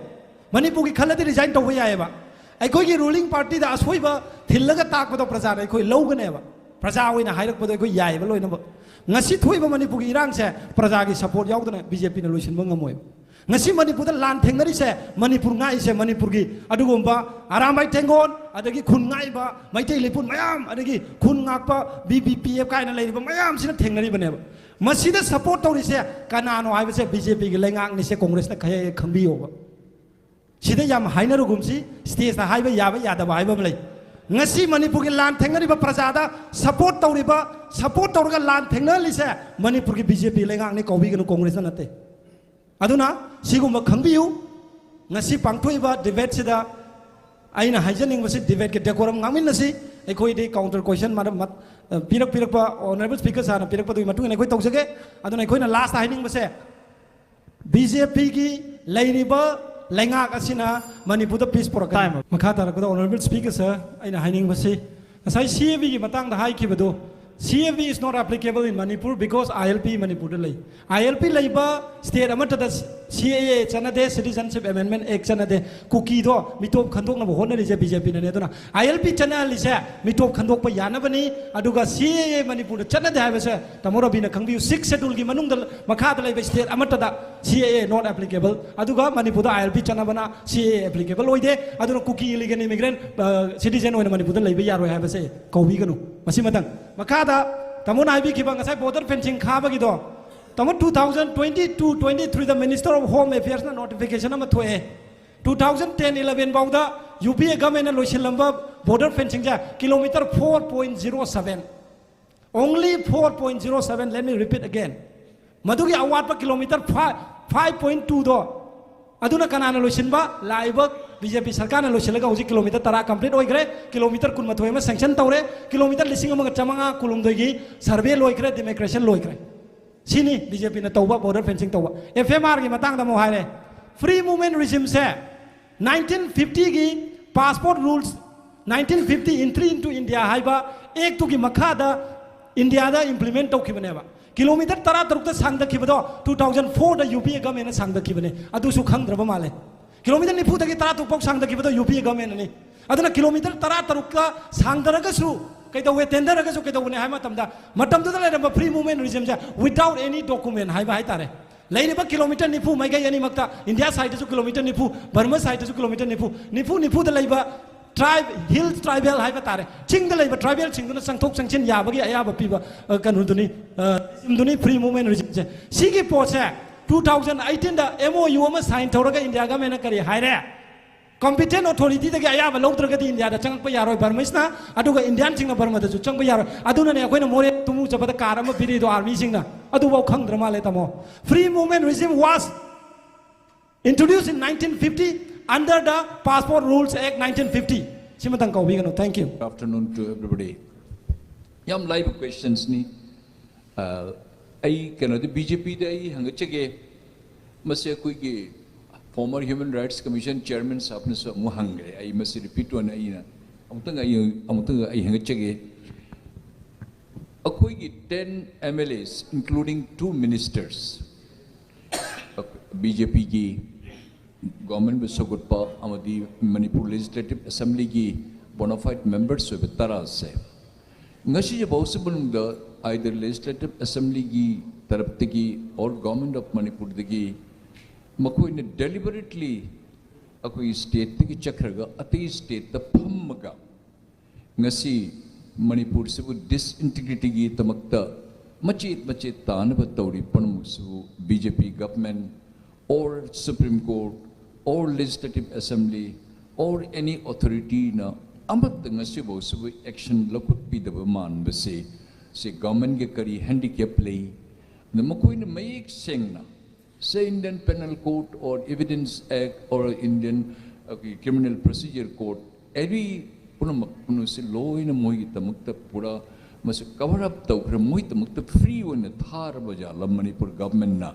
ꯃꯅꯤꯄꯨꯔꯒꯤ ꯈꯜꯂꯗꯤ ꯔꯤꯖꯥꯏꯟ ꯇꯧꯕ ꯌꯥꯏꯑꯕ꯫ ꯑꯩꯈꯣꯏꯒꯤ ꯔꯨꯂꯤꯡ ꯄꯥꯔꯇꯤꯗ ꯑꯁꯣꯏꯕ ꯊꯤꯜꯂꯒ ꯇꯥꯛꯄꯗꯣ ꯄ꯭ꯔꯖꯥꯅ ꯑꯩꯈꯣꯏ ꯂꯧꯒꯅꯦꯕ꯫ ꯄ꯭ꯔꯖꯥ ꯑꯣꯏꯅ ꯍꯥꯏꯔꯛꯄꯗꯣ ꯑꯩꯈꯣꯏ ꯌꯥꯏꯑꯕ ꯂꯣꯏꯅꯃꯛ꯫ ꯉꯁꯤ ꯊꯣꯛꯏꯕ ꯃꯅꯤꯄꯨꯔꯒꯤ ꯏꯔꯥꯡꯁꯦ ꯄ꯭ꯔꯖꯥꯒꯤ ꯁꯄꯣꯔꯠ ꯌꯥꯎꯗꯅ ꯕꯤ ꯖꯦ ꯄꯤꯅ ꯂꯣꯏꯁꯤꯟꯕ ꯉꯝꯃꯣꯏꯕ꯫ ꯉꯁꯤ ꯃꯅꯤꯄꯨꯔꯗ ꯂꯥꯟ ꯊꯦꯡꯅꯔꯤꯁꯦ, ꯃꯅꯤꯄꯨꯔ ꯉꯥꯛꯏꯁꯦ, ꯃꯅꯤꯄꯨꯔꯒꯤ ꯑꯗꯨꯒꯨꯝꯕ ꯑꯔꯥꯝꯕꯥꯏ ꯊꯦꯡꯒꯣꯜ, ꯑꯗꯒꯤ ꯈꯨꯟ ꯉꯥꯛꯏꯕ ꯃꯩꯇꯩ ꯂꯩꯄꯨꯟ ꯃꯌꯥꯝ, ꯑꯗꯒꯤ ꯈꯨꯟ ꯉꯥꯛꯄ ꯕꯤ ꯕꯤ ꯄꯤ ꯑꯦꯐ ꯀꯥꯏꯅ ꯂꯩꯔꯤꯕ ꯃꯌꯥꯝꯁꯤꯅ ꯊꯦꯡꯅꯔꯤꯕꯅꯦꯕ꯫ ꯃꯁꯤꯗ ꯁꯄꯣꯔꯠ ꯇꯧꯔꯤꯁꯦ ꯀꯅꯥꯅꯣ ꯍꯥꯏꯕꯁꯦ ꯕꯤ ꯖꯦ ꯄꯤꯒꯤ ꯂꯩꯉꯥꯛꯅꯤꯁꯦ, ꯀꯣꯡꯒ꯭ꯔꯦꯁꯅ ꯈꯪ-, ꯈꯪꯕꯤꯌꯣꯕ꯫ ꯁꯤꯗ ꯌꯥꯝ ꯍꯥꯏꯅꯔꯨꯒꯨꯝꯁꯤ, ꯁ꯭ꯇꯦꯖꯇ ꯍꯥꯏꯕ ꯌꯥꯕ ꯌꯥꯗꯕ ꯍꯥꯏꯕ ꯑꯃ ꯂꯩ꯫ ꯉꯁꯤ ꯃꯅꯤꯄꯨꯔꯒꯤ ꯂꯥꯟ ꯊꯦꯡꯅꯔꯤꯕ ꯄ꯭ꯔꯖꯥꯗ ꯁꯄꯣꯔꯠ ꯇꯧꯔꯤꯕ, ꯁꯄꯣꯔꯠ ꯇꯧꯔꯒ ꯂꯥꯟ ꯊꯦꯡꯅꯍꯜꯂꯤꯁꯦ ꯃꯅꯤꯄꯨꯔꯒꯤ ꯕꯤ ꯖꯦ ꯄꯤ ꯂꯩꯉꯥꯛꯅꯤ, ꯀꯧꯕꯤꯒꯅꯨ, ꯀꯣꯡꯒ꯭ꯔꯦꯁꯅ ꯅꯠꯇꯦ꯫ ꯑꯗꯨꯅ ꯁꯤꯒꯨꯝꯕ ꯈꯪꯕꯤꯌꯨ꯫ ꯉꯁꯤ ꯄꯥꯡꯊꯣꯛꯏꯕ ꯗꯤꯕꯦꯠꯁꯤꯗ ꯑꯩꯅ ꯍꯥꯏꯖꯅꯤꯡꯕꯁꯤ, ꯗꯤꯕꯦꯠꯀꯤ ꯗꯦꯀꯣꯔꯝ ꯉꯥꯛꯃꯤꯟꯅꯁꯤ꯫ ꯑꯩꯈꯣꯏꯗꯤ ꯀꯥꯎꯟꯇꯔ ꯀꯣꯏꯁꯟ ꯃꯔꯝ ꯃꯠ-, ꯑ, ꯄꯤꯔꯛ ꯄꯤꯔꯛꯄ ꯑꯣꯅꯔꯦꯕꯜ ꯁ꯭ꯄꯤꯀꯔ ꯁꯥꯔꯅ ꯄꯤꯔꯛꯄꯗꯨꯒꯤ ꯃꯇꯨꯡ ꯏꯟꯅ ꯑꯩꯈꯣꯏ ꯇꯧꯖꯒꯦ꯫ ꯑꯗꯨꯅ ꯑꯩꯈꯣꯏꯅ ꯂꯥꯁꯇ ꯍꯥꯏꯅꯤꯡꯕꯁꯦ, ꯕꯤ ꯖꯦ ꯄꯤꯒꯤ ꯂꯩꯔꯤꯕ ꯂꯩꯉꯥꯛ ꯑꯁꯤꯅ ꯃꯅꯤꯄꯨꯔꯗ ꯄꯤꯁ ꯄꯨꯔꯛꯀꯅꯤ꯫ Time. ꯃꯈꯥ ꯇꯥꯔꯛꯄꯗ ꯑꯣꯅꯔꯦꯕꯜ ꯁ꯭ꯄꯤꯀꯔ ꯁꯥꯔ, ꯑꯩꯅ ꯍꯥꯏꯅꯤꯡꯕꯁꯤ, ꯉꯁꯥꯏ ꯁꯤ ꯑꯦ ꯕꯤꯒꯤ ꯃꯇꯥꯡꯗ ꯍꯥꯏꯈꯤꯕꯗꯨ, ꯁꯤ A B is not applicable in Manipur because I L P ꯃꯅꯤꯄꯨꯔꯗ ꯂꯩ꯫ ꯑꯥꯏ ꯑꯦꯜ ꯄꯤ ꯂꯩꯕ ꯁ꯭ꯇꯦꯠ ꯑꯃꯠꯇꯗ ꯁꯤ ꯑꯦ ꯑꯦ ꯆꯠꯅꯗꯦ, ꯁꯤꯇꯤꯖꯟꯁꯤꯞ ꯑꯦꯃꯦꯟꯃꯦꯟ ꯑꯦꯛ ꯆꯠꯅꯗꯦ꯫ ꯀꯨꯀꯤꯗꯣ ꯃꯤꯇꯣꯞ ꯈꯟꯗꯣꯛꯅꯕ ꯍꯣꯠꯅꯔꯤꯁꯦ ꯕꯤ ꯖꯦ ꯄꯤꯅꯅꯦ꯫ ꯑꯗꯨꯅ ꯑꯥꯏ ꯑꯦꯜ ꯄꯤ ꯆꯠꯅꯍꯜꯂꯤꯁꯦ ꯃꯤꯇꯣꯞ ꯈꯟꯗꯣꯛꯄ ꯌꯥꯅꯕꯅꯤ꯫ ꯑꯗꯨꯒ ꯁꯤ ꯑꯦ ꯑꯦ ꯃꯅꯤꯄꯨꯔꯗ ꯆꯠꯅꯗꯦ ꯍꯥꯏꯕꯁꯦ ꯇꯥꯃꯣ ꯔꯕꯤꯅ ꯈꯪꯕꯤꯌꯨ꯫ ꯁꯤꯛꯁ ꯁꯦꯗꯨꯜꯒꯤ ꯃꯅꯨꯡꯗ, ꯃꯈꯥꯗ ꯂꯩꯕ ꯁ꯭ꯇꯦꯠ ꯑꯃꯠꯇꯗ ꯁꯤ ꯑꯦ ꯑꯦ not applicable꯫ ꯑꯗꯨꯒ ꯃꯅꯤꯄꯨꯔꯗ ꯑꯥꯏ ꯑꯦꯜ ꯄꯤ ꯆꯠꯅꯕꯅ ꯁꯤ ꯑꯦ ꯑꯦ applicable ꯑꯣꯏꯗꯦ꯫ ꯑꯗꯨꯅ ꯀꯨꯀꯤ ꯏꯂꯤꯒꯦꯜ ꯏꯃꯤꯒ꯭ꯔꯦꯟ, ꯑ, ꯁꯤꯇꯤꯖꯦꯟ ꯑꯣꯏꯅ ꯃꯅꯤꯄꯨꯔꯗ ꯂꯩꯕ ꯌꯥꯔꯣꯏ ꯍꯥꯏꯕꯁꯦ ꯀꯧꯕꯤꯒꯅꯨ꯫ ꯃꯁꯤꯃꯇꯪ꯫ ꯃꯈꯥꯗ ꯇꯥꯃꯣꯅ ꯍꯥꯏꯕꯤꯈꯤꯕ ꯉꯁꯥꯏ ꯕꯣꯔꯗꯔ ꯐꯦꯟꯁꯤꯡ ꯈꯥꯕꯒꯤꯗꯣ, ꯇꯥꯃꯣ, two thousand twenty-two twenty-threeꯗ Minister of Home Affairsꯅ notification ꯑꯃ ꯊꯣꯛꯑꯦ꯫ Two thousand ten eleven ꯐꯥꯎꯗ ꯌꯨ ꯄꯤ ꯑꯦ ꯒꯚꯔꯟꯃꯦꯟꯠꯅ ꯂꯣꯏꯁꯤꯜꯂꯝꯕ ꯕꯣꯔꯗꯔ ꯐꯦꯟꯁꯤꯡꯁꯦ kilometre four point zero seven, only four point zero seven, let me repeat again, ꯃꯗꯨꯒꯤ ꯑꯋꯥꯠꯄ kilometre five, five point twoꯗꯣ, ꯑꯗꯨꯅ ꯀꯅꯥꯅ ꯂꯣꯏꯁꯤꯟꯕ? ꯂꯥꯛꯏꯕ ꯕꯤ ꯖꯦ ꯄꯤ ꯁꯔꯀꯥꯔꯅ ꯂꯣꯏꯁꯤꯜꯂꯒ ꯍꯧꯖꯤꯛ ꯀꯤꯂꯣꯃꯤꯇꯔ ꯇꯔꯥ complete ꯑꯣꯏꯈ꯭ꯔꯦ, ꯀꯤꯂꯣꯃꯤꯇꯔ ꯀꯨꯟꯃꯥꯊꯣꯏ ꯑꯃ sanction ꯇꯧꯔꯦ, ꯀꯤꯂꯣꯃꯤꯇꯔ ꯂꯤꯁꯤꯡ ꯑꯃꯒ ꯆꯥꯃꯉꯥ ꯀꯨꯟꯍꯨꯝꯗꯣꯏꯒꯤ survey ꯂꯣꯏꯈ꯭ꯔꯦ, demarcation ꯂꯣꯏꯈ꯭ꯔꯦ꯫ ꯁꯤꯅꯤ ꯕꯤ ꯖꯦ ꯄꯤꯅ ꯇꯧꯕ border fencing ꯇꯧꯕ꯫ ꯑꯦꯐ ꯑꯦꯝ ꯑꯥꯔꯒꯤ ꯃꯇꯥꯡꯗ ꯑꯃꯨꯛ ꯍꯥꯏꯔꯦ꯫ Free movement regimeꯁꯦ nineteen fiftyꯒꯤ passport rules, nineteen fifty entry into India ꯍꯥꯏꯕ actꯇꯨꯒꯤ ꯃꯈꯥꯗ ꯏꯟꯗꯤꯌꯥꯗ implement ꯇꯧꯈꯤꯕꯅꯦꯕ꯫ ꯀꯤꯂꯣꯃꯤꯇꯔ ꯇꯔꯥꯇꯔꯨꯛꯇ ꯁꯥꯡꯗꯈꯤꯕꯗꯣ two thousand fourꯗ ꯌꯨ ꯄꯤ ꯑꯦ ꯒꯚꯔꯟꯃꯦꯟꯠꯅ ꯁꯥꯡꯗꯈꯤꯕꯅꯦ꯫ ꯑꯗꯨꯁꯨ ꯈꯪꯗ꯭ꯔꯕ ꯃꯥꯜꯂꯦ꯫ ꯀꯤꯂꯣꯃꯤꯇꯔ ꯅꯤꯐꯨꯗꯒꯤ ꯇꯔꯥꯇꯔꯨꯛ ꯐꯥꯎ ꯁꯥꯡꯗꯈꯤꯕꯗꯣ ꯌꯨ ꯄꯤ ꯑꯦ ꯒꯚꯔꯟꯃꯦꯟꯠꯅꯅꯤ꯫ ꯑꯗꯨꯅ ꯀꯤꯂꯣꯃꯤꯇꯔ ꯇꯔꯥꯇꯔꯨꯛꯀ ꯁꯥꯡꯗꯔꯒꯁꯨ ꯀꯩꯗꯧꯋꯦ, ꯇꯦꯟꯊꯔꯒꯁꯨ ꯀꯩꯗꯧꯕꯅꯦ ꯍꯥꯏꯕ ꯃꯇꯝꯗ, ꯃꯇꯝꯗꯨꯗ ꯂꯩꯔꯝꯕ free movement regimeꯁꯦ without any document ꯍꯥꯏꯕ ꯍꯥꯏꯇꯥꯔꯦ꯫ ꯂꯩꯔꯤꯕ ꯀꯤꯂꯣꯃꯤꯇꯔ ꯅꯤꯐꯨ ꯃꯥꯏꯀꯩ ꯑꯅꯤꯃꯛꯇ, ꯏꯟꯗꯤꯌꯥ ꯁꯥꯏꯠꯇꯁꯨ ꯀꯤꯂꯣꯃꯤꯇꯔ ꯅꯤꯐꯨ, ꯕꯔꯃꯥ ꯁꯥꯏꯠꯇꯁꯨ ꯀꯤꯂꯣꯃꯤꯇꯔ ꯅꯤꯐꯨ, ꯅꯤꯐꯨ ꯅꯤꯐꯨꯗ ꯂꯩꯕ tribe, hill tribal ꯍꯥꯏꯕ ꯇꯥꯔꯦ, ꯆꯤꯡꯗ ꯂꯩꯕ tribalꯁꯤꯡꯗꯨꯅ ꯆꯪꯊꯣꯛ ꯆꯪꯁꯤꯟ ꯌꯥꯕꯒꯤ ꯑꯌꯥꯕ ꯄꯤꯕ, ꯑ, ꯀꯩꯅꯣꯗꯨꯅꯤ, ꯑ, regimeꯗꯨꯅꯤ, free movement regimeꯁꯦ꯫ ꯁꯤꯒꯤ ꯄꯣꯠꯁꯦ two thousand eighteenꯗ MOU ꯑꯃ sign ꯇꯧꯔꯒ ꯏꯟꯗꯤꯌꯥ governmentꯅ ꯀꯔꯤ ꯍꯥꯏꯔꯦ? Competent authorityꯗꯒꯤ ꯑꯌꯥꯕ ꯂꯧꯗ꯭ꯔꯒꯗꯤ ꯏꯟꯗꯤꯌꯥꯗ ꯆꯪꯉꯛꯄ ꯌꯥꯔꯣꯏ Burmeseꯅ, ꯑꯗꯨꯒ Indianꯁꯤꯡꯅ ꯕꯔꯃꯥꯗꯁꯨ ꯆꯪꯕ ꯌꯥꯔꯣꯏ꯫ ꯑꯗꯨꯅꯅꯦ ꯑꯩꯈꯣꯏꯅ ꯃꯣꯔꯦ ꯇꯨꯃꯨ ꯆꯠꯄꯗ car ꯑꯃ ꯄꯤꯔꯤꯗꯣ armyꯁꯤꯡꯅ꯫ ꯑꯗꯨꯐꯥꯎ ꯈꯪꯗ꯭ꯔ ꯃꯥꯜꯂꯦ, ꯇꯥꯃꯣ꯫ Free movement regime was introduced in nineteen fifty under the Passport Rules Act nineteen fifty꯫ ꯁꯤꯃꯇꯪ ꯀꯥꯎꯕꯤꯒꯅꯨ꯫ Thank you꯫ Good afternoon to everybody. ꯌꯥꯝ ꯂꯥꯏꯕ questionsꯅꯤ꯫ ꯑ, ꯑꯩ ꯀꯩꯅꯣꯗꯤ, BJPꯗ ꯑꯩ ꯍꯪꯒꯠꯆꯒꯦ꯫ ꯃꯁꯤ ꯑꯩꯈꯣꯏꯒꯤ former Human Rights Commission chairman ꯁꯥꯍꯕꯅꯁꯨ ꯑꯃꯨꯛ ꯍꯪꯈ꯭ꯔꯦ꯫ ꯑꯩ ꯃꯁꯤ repeat ꯑꯣꯏꯅ ꯑꯩꯅ ꯑꯃꯨꯛꯇꯪ ꯑꯩ, ꯑꯃꯨꯛꯇꯪ ꯑꯩ ꯍꯪꯒꯠꯆꯒꯦ꯫ ꯑꯩꯈꯣꯏꯒꯤ ten MLAs, including two ministers, BJPꯒꯤ governmentꯕꯨ ꯁꯧꯒꯠꯄ ꯑꯃꯗꯤ Manipur Legislative Assemblyꯒꯤ bona fide members ꯑꯣꯏꯕ ꯇꯔꯥꯁꯦ ꯉꯁꯤꯁꯤꯐꯥꯎꯁꯤ ꯃꯅꯨꯡꯗ either Legislative Assemblyꯒꯤ ꯇꯔꯞꯇꯒꯤ or Government of Manipurꯗꯒꯤ ꯃꯈꯣꯏꯅ deliberately ꯑꯩꯈꯣꯏꯒꯤ stateꯇꯒꯤ ꯆꯠꯈ꯭ꯔꯒ ꯑꯇꯩ stateꯇ ꯐꯝꯃꯒ ꯉꯁꯤ ꯃꯅꯤꯄꯨꯔꯁꯤꯕꯨ disintegrityꯒꯤꯗꯃꯛꯇ ꯃꯆꯦꯠ ꯃꯆꯦꯠ ꯇꯥꯅꯕ ꯇꯧꯔꯤ ꯄꯨꯝꯅꯃꯛꯁꯤꯕꯨ BJP government or Supreme Court or Legislative Assembly or any authorityꯅ ꯑꯃꯠꯇ ꯉꯁꯤꯐꯥꯎꯁꯤꯕꯨ action ꯂꯧꯈꯠꯄꯤꯗꯕ ꯃꯥꯟꯕꯁꯦ, ꯁꯤ governmentꯒꯤ ꯀꯔꯤ handicap ꯂꯩ? ꯑꯗ ꯃꯈꯣꯏꯅ ꯃꯌꯦꯛ ꯁꯦꯡꯅ say Indian Penal Code or Evidence Act or Indian, ꯑꯩꯈꯣꯏꯒꯤ, Criminal Procedure Code, every ꯄꯨꯝꯅꯃꯛ ꯄꯨꯝꯅꯃꯛꯁꯤ ꯂꯣꯏꯅ ꯃꯣꯏꯒꯤꯗꯃꯛꯇ ꯄꯨꯔꯥ ꯃꯁꯤ cover up ꯇꯧꯈ꯭ꯔꯦ, ꯃꯣꯏꯒꯤꯗꯃꯛꯇ free ꯑꯣꯏꯅ ꯊꯥꯔꯕ ꯖꯥꯠꯂ ꯃꯅꯤꯄꯨꯔ governmentꯅ?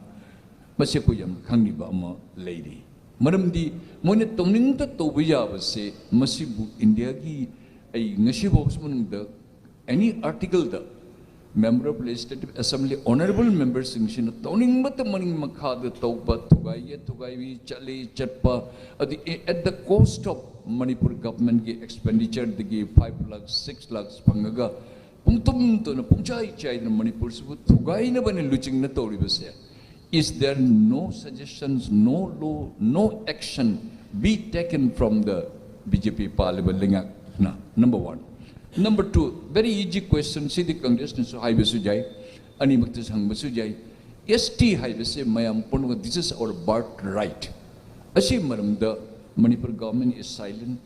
ꯃꯁꯤ ꯑꯩꯈꯣꯏ ꯌꯥꯝ ꯈꯪꯅꯤꯡꯕ ꯑꯃ ꯂꯩꯔꯤ꯫ ꯃꯔꯝꯗꯤ ꯃꯣꯏꯅ ꯇꯧꯅꯤꯡꯕ ꯇꯧꯕ ꯌꯥꯕꯁꯦ, ꯃꯁꯤꯕꯨ ꯏꯟꯗꯤꯌꯥꯒꯤ, ꯑꯩ ꯉꯁꯤꯐꯥꯎ ꯃꯅꯨꯡꯗ any articleꯗ Member of Legislative Assembly, honorable memberꯁꯤꯡꯁꯤꯅ ꯇꯧꯅꯤꯡꯕꯇ ꯃꯅꯤꯡ ꯃꯈꯥꯗ ꯇꯧꯕ, ꯊꯨꯒꯥꯏꯌꯦ ꯊꯨꯒꯥꯏꯕꯤ, ꯆꯠꯂꯤ ꯆꯠꯄ, ꯑꯗꯨ at the cost of Manipur governmentꯀꯤ expenditureꯗꯒꯤ five lakhs, six lakhs ꯐꯪꯉꯒ ꯄꯨꯡꯇꯨꯝ ꯇꯨꯝꯅ ꯄꯨꯡꯆꯥꯏ ꯆꯥꯏꯗꯅ ꯃꯅꯤꯄꯨꯔꯁꯤꯕꯨ ꯊꯨꯒꯥꯏꯅꯕꯅ ꯂꯨꯆꯤꯡꯅ ꯇꯧꯔꯤꯕꯁꯦ, Is there no suggestions, no law, no action be taken from the B J P ꯄꯥꯜꯂꯤꯕ ꯂꯩꯉꯥꯛꯅ? Number one. Number two, very easy question, ꯁꯤꯗꯤ ꯀꯪꯒ꯭ꯔꯦꯁꯅꯁꯨ ꯍꯥꯏꯕꯁꯨ ꯌꯥꯏ, ꯑꯅꯤꯃꯛꯇꯁꯨ ꯍꯪꯕꯁꯨ ꯌꯥꯏ꯫ S T ꯍꯥꯏꯕꯁꯦ ꯃꯌꯥꯝ ꯄꯨꯝꯅꯃꯛ, this is our birth right. ꯑꯁꯤ ꯃꯔꯝꯗ Manipur government is silent.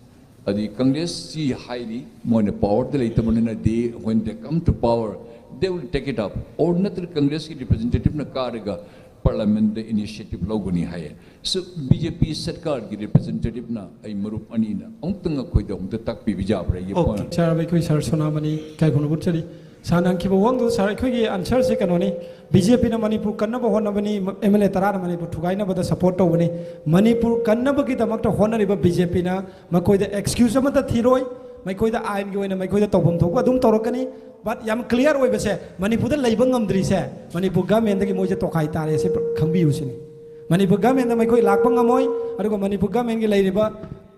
ꯑꯗꯤ ꯀꯪꯒ꯭ꯔꯦꯁꯁꯤ ꯍꯥꯏꯔꯤ, ꯃꯣꯏꯅ ꯄꯥꯋꯔꯗ ꯂꯩꯇꯕꯅꯤꯅ, they, when they come to power, they will take it up. Or ꯅꯠꯇ꯭ꯔꯒ ꯀꯪꯒ꯭ꯔꯦꯁꯀꯤ ꯔꯤꯄ꯭ꯔꯖꯦꯟꯇꯦꯇꯤꯚꯅ ꯀꯥꯔꯒ ꯄꯥꯔꯂꯤꯌꯥꯃꯦꯟꯗ ꯏꯅꯤꯁꯤꯌꯦꯇꯤꯚ ꯂꯧꯒꯅꯤ ꯍꯥꯏꯌꯦ꯫ So, B J P ꯁꯔꯀꯥꯔꯒꯤ ꯔꯤꯄ꯭ꯔꯖꯦꯟꯇꯦꯇꯤꯚꯅ ꯑꯩ ꯃꯔꯨꯞ ꯑꯅꯤꯅ ꯑꯃꯨꯛꯇꯪ ꯑꯩꯈꯣꯏꯗ ꯑꯃꯨꯛꯇ ꯇꯥꯛꯄꯤꯕ ꯌꯥꯕ꯭ꯔꯥ? ꯑꯩꯒꯤ ꯑꯣꯀꯦ, ꯄꯣꯏꯟꯠ꯫ ꯁꯥꯔ, ꯑꯩꯈꯣꯏ ꯁꯥꯔ ꯁꯣꯅꯥꯃꯅꯤ ꯏꯀꯥꯏ ꯈꯨꯝꯅꯕ ꯎꯠꯆꯔꯤ꯫ ꯁꯥꯔꯅ ꯍꯪꯈꯤꯕ ꯋꯥꯍꯪꯗꯨ, ꯁꯥꯔ, ꯑꯩꯈꯣꯏꯒꯤ ꯑꯟꯁꯔꯁꯦ ꯀꯩꯅꯣꯅꯤ, B J Pꯅ ꯃꯅꯤꯄꯨꯔ ꯀꯟꯅꯕ ꯍꯣꯠꯅꯕꯅꯤ, M L A ꯇꯔꯥꯅ ꯃꯅꯤꯄꯨꯔ ꯊꯨꯒꯥꯏꯅꯕꯗ ꯁꯄꯣꯔꯠ ꯇꯧꯕꯅꯤ꯫ ꯃꯅꯤꯄꯨꯔ ꯀꯟꯅꯕꯒꯤꯗꯃꯛꯇ ꯍꯣꯠꯅꯔꯤꯕ B J Pꯅ ꯃꯈꯣꯏꯗ ꯑꯦꯛꯁꯀ꯭ꯌꯨꯁ ꯑꯃꯠꯇ ꯊꯤꯔꯣꯏ, ꯃꯈꯣꯏꯗ ꯑꯥꯏꯟꯒꯤ ꯑꯣꯏꯅ ꯃꯈꯣꯏꯗ ꯇꯧꯐꯝ ꯊꯣꯛꯄ ꯑꯗꯨꯝ ꯇꯧꯔꯛꯀꯅꯤ꯫ But ꯌꯥꯝ ꯀ꯭ꯂꯤꯌꯥꯔ ꯑꯣꯏꯕꯁꯦ, ꯃꯅꯤꯄꯨꯔꯗ ꯂꯩꯕ ꯉꯝꯗ꯭ꯔꯤꯁꯦ ꯃꯅꯤꯄꯨꯔ ꯒꯚꯔꯟꯃꯦꯟꯗꯒꯤ ꯃꯣꯏꯁꯦ ꯇꯣꯈꯥꯏ ꯇꯥꯔꯦ, ꯁꯤ ꯈꯪꯕꯤꯌꯨ ꯁꯤꯅꯤ꯫ ꯃꯅꯤꯄꯨꯔ ꯒꯚꯔꯟꯃꯦꯟꯗ ꯃꯈꯣꯏ ꯂꯥꯛꯄ ꯉꯝꯃꯣꯏ, ꯑꯗꯨꯒ ꯃꯅꯤꯄꯨꯔ ꯒꯚꯔꯟꯃꯦꯟꯒꯤ ꯂꯩꯔꯤꯕ,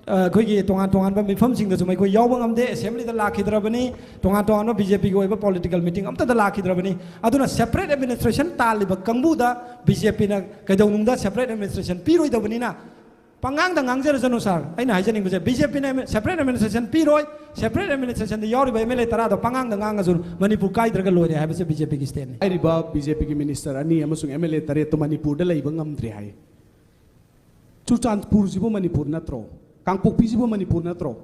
ꯑ, ꯑꯩꯈꯣꯏꯒꯤ ꯇꯣꯉꯥꯟ ꯇꯣꯉꯥꯟꯕ ꯃꯤꯐꯝꯁꯤꯡꯗꯁꯨ ꯃꯈꯣꯏ ꯌꯥꯎꯕ ꯉꯝꯗꯦ, ꯑꯦꯁꯦꯝꯕ꯭ꯂꯤꯗ ꯂꯥꯛꯈꯤꯗ꯭ꯔꯕꯅꯤ, ꯇꯣꯉꯥꯟ ꯇꯣꯉꯥꯟꯕ B J Pꯒꯤ ꯑꯣꯏꯕ ꯄꯣꯂꯤꯇꯤꯀꯦꯜ ꯃꯤꯇꯤꯡ ꯑꯝꯇꯗ ꯂꯥꯛꯈꯤꯗ꯭ꯔꯕꯅꯤ꯫ ꯑꯗꯨꯅ ꯁꯦꯄꯔꯦꯠ ꯑꯦꯗꯃꯤꯅꯤꯁꯇ꯭ꯔꯦꯁꯟ ꯇꯥꯜꯂꯤꯕ ꯀꯥꯡꯕꯨꯗ B J Pꯅ ꯀꯩꯗꯧꯅꯨꯡꯗ ꯁꯦꯄꯔꯦꯠ ꯑꯦꯗꯃꯤꯅꯤꯁꯇ꯭ꯔꯦꯁꯟ ꯄꯤꯔꯣꯏꯗꯕꯅꯤꯅ, ꯄꯉꯥꯡꯗ ꯉꯥꯡꯖꯔꯁꯅꯨ ꯁꯥꯔ, ꯑꯩꯅ ꯍꯥꯏꯖꯅꯤꯡꯕꯁꯦ, B J Pꯅ separate administration ꯄꯤꯔꯣꯏ, separate administrationꯗ ꯌꯥꯎꯔꯤꯕ M L A ꯇꯔꯥꯗꯣ ꯄꯉꯥꯡꯗ ꯉꯥꯡꯉꯁꯨ ꯃꯅꯤꯄꯨꯔ ꯀꯥꯏꯗ꯭ꯔꯒ ꯂꯣꯏꯔꯦ ꯍꯥꯏꯕꯁꯦ B J Pꯒꯤ standꯅꯤ꯫ ꯍꯥꯏꯔꯤꯕ B J Pꯒꯤ minister ꯑꯅꯤ ꯑꯃꯁꯨꯡ M L A ꯇꯔꯦꯠꯇꯣ ꯃꯅꯤꯄꯨꯔꯗ ꯂꯩꯕ ꯉꯝꯗ꯭ꯔꯦ ꯍꯥꯏ꯫ ꯆꯨꯔꯆꯥꯟꯄꯨꯔꯁꯤꯕꯨ ꯃꯅꯤꯄꯨꯔ ꯅꯠꯇ꯭ꯔꯣ? ꯀꯥꯡꯄꯣꯛꯄꯤꯁꯤꯕꯨ ꯃꯅꯤꯄꯨꯔ ꯅꯠꯇ꯭ꯔꯣ?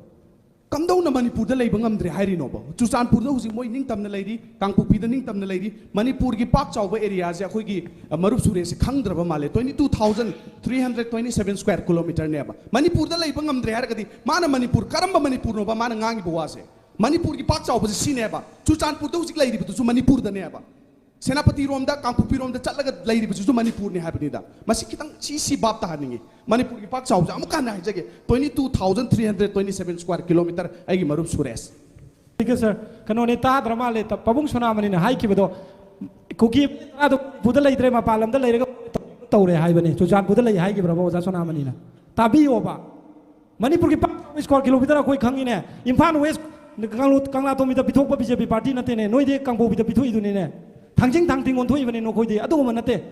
ꯀꯝꯗꯧꯅ ꯃꯅꯤꯄꯨꯔꯗ ꯂꯩꯕ ꯉꯝꯗ꯭ꯔꯦ ꯍꯥꯏꯔꯤꯅꯣꯕ? ꯆꯨꯔꯆꯥꯟꯄꯨꯔꯗ ꯍꯧꯖꯤꯛ ꯃꯣꯏ ꯅꯤꯡꯇꯝꯅ ꯂꯩꯔꯤ, ꯀꯥꯡꯄꯣꯛꯄꯤꯗ ꯅꯤꯡꯇꯝꯅ ꯂꯩꯔꯤ꯫ ꯃꯅꯤꯄꯨꯔꯒꯤ ꯄꯥꯛ ꯆꯥꯎꯕ areaꯁꯦ ꯑꯩꯈꯣꯏꯒꯤ, ꯑ, ꯃꯔꯨꯞ ꯁꯨꯔꯦꯁꯁꯦ ꯈꯪꯗ꯭ꯔꯕ ꯃꯥꯜꯂꯦ꯫ Twenty two thousand three hundred twenty seven square kilometreꯅꯦꯕ꯫ ꯃꯅꯤꯄꯨꯔꯗ ꯂꯩꯕ ꯉꯝꯗ꯭ꯔꯦ ꯍꯥꯏꯔꯒꯗꯤ ꯃꯥꯅ ꯃꯅꯤꯄꯨꯔ, ꯀꯔꯝꯕ ꯃꯅꯤꯄꯨꯔꯅꯣꯕ ꯃꯥꯅ ꯉꯥꯡꯉꯤꯕ ꯋꯥꯁꯦ? ꯃꯅꯤꯄꯨꯔꯒꯤ ꯄꯥꯛ ꯆꯥꯎꯕꯁꯦ ꯁꯤꯅꯦꯕ꯫ ꯆꯨꯔꯆꯥꯟꯄꯨꯔꯗ ꯍꯧꯖꯤꯛ ꯂꯩꯔꯤꯕꯗꯨꯁꯨ ꯃꯅꯤꯄꯨꯔꯗꯅꯦꯕ꯫ ꯁꯦꯅꯥꯄꯇꯤꯔꯣꯝꯗ, ꯀꯥꯡꯄꯣꯛꯄꯤꯔꯣꯝꯗ ꯆꯠꯂꯒ ꯂꯩꯔꯤꯕꯁꯤꯁꯨ ꯃꯅꯤꯄꯨꯔꯅꯤ ꯍꯥꯏꯕꯅꯤꯗ꯫ ꯃꯁꯤ ꯈꯤꯇꯪ ꯁꯤ, ꯁꯤ ꯚꯥꯞ ꯇꯥꯍꯟꯅꯤꯡꯉꯤ꯫ ꯃꯅꯤꯄꯨꯔꯒꯤ ꯄꯥꯛ ꯆꯥꯎꯕꯁꯦ ꯑꯃꯨꯛꯀ ꯍꯟꯅ ꯍꯥꯏꯖꯒꯦ, twenty two thousand three hundred twenty seven square kilometre, ꯑꯩꯒꯤ ꯃꯔꯨꯞ ꯁꯨꯔꯦꯁ꯫ ꯁꯤꯒ ꯁꯥꯔ, ꯀꯩꯅꯣꯅꯦ, ꯇꯥꯗ꯭ꯔ ꯃꯥꯜꯂꯦ꯫ ꯄꯥꯕꯨꯡ ꯁꯣꯅꯥꯃꯅꯤꯅ ꯍꯥꯏꯈꯤꯕꯗꯣ, ꯀꯨꯀꯤ ꯇꯔꯥꯗꯣ ꯃꯅꯤꯄꯨꯔꯗ ꯂꯩꯇ꯭ꯔꯦ, ꯃꯄꯥꯟ ꯂꯝꯗ ꯂꯩꯔꯒ ꯇꯧꯔꯦ ꯍꯥꯏꯕꯅꯦ꯫ ꯆꯨꯔꯆꯥꯟꯄꯨꯔꯗ ꯂꯩ ꯍꯥꯏꯈꯤꯕ꯭ꯔꯕ, ꯑꯣꯖꯥ ꯁꯣꯅꯥꯃꯅꯤꯅ? ꯇꯥꯕꯤꯌꯣꯕ꯫ ꯃꯅꯤꯄꯨꯔꯒꯤ ꯄꯥꯛ ꯆꯥꯎꯕ square kilometre ꯑꯩꯈꯣꯏ ꯈꯪꯉꯤꯅꯦ꯫ ꯏꯝꯐꯥꯜ West, ꯀꯪꯂꯥ-, ꯀꯪꯂꯥꯇꯣꯡꯕꯤꯗ ꯄꯤꯊꯣꯛꯄ B J P party ꯅꯠꯇꯦꯅꯦ꯫ ꯅꯣꯏꯗꯤ ꯀꯥꯡꯄꯣꯛꯄꯤꯗ ꯄꯤꯊꯣꯛꯏꯗꯨꯅꯤꯅꯦ꯫ ꯊꯥꯡꯖꯤꯡ ꯊꯥꯡ ꯇꯤꯡ ꯑꯣꯟꯊꯣꯛꯏꯕꯅꯤ ꯅꯈꯣꯏꯗꯤ꯫ ꯑꯗꯨꯒꯨꯝꯕ ꯅꯠꯇꯦ꯫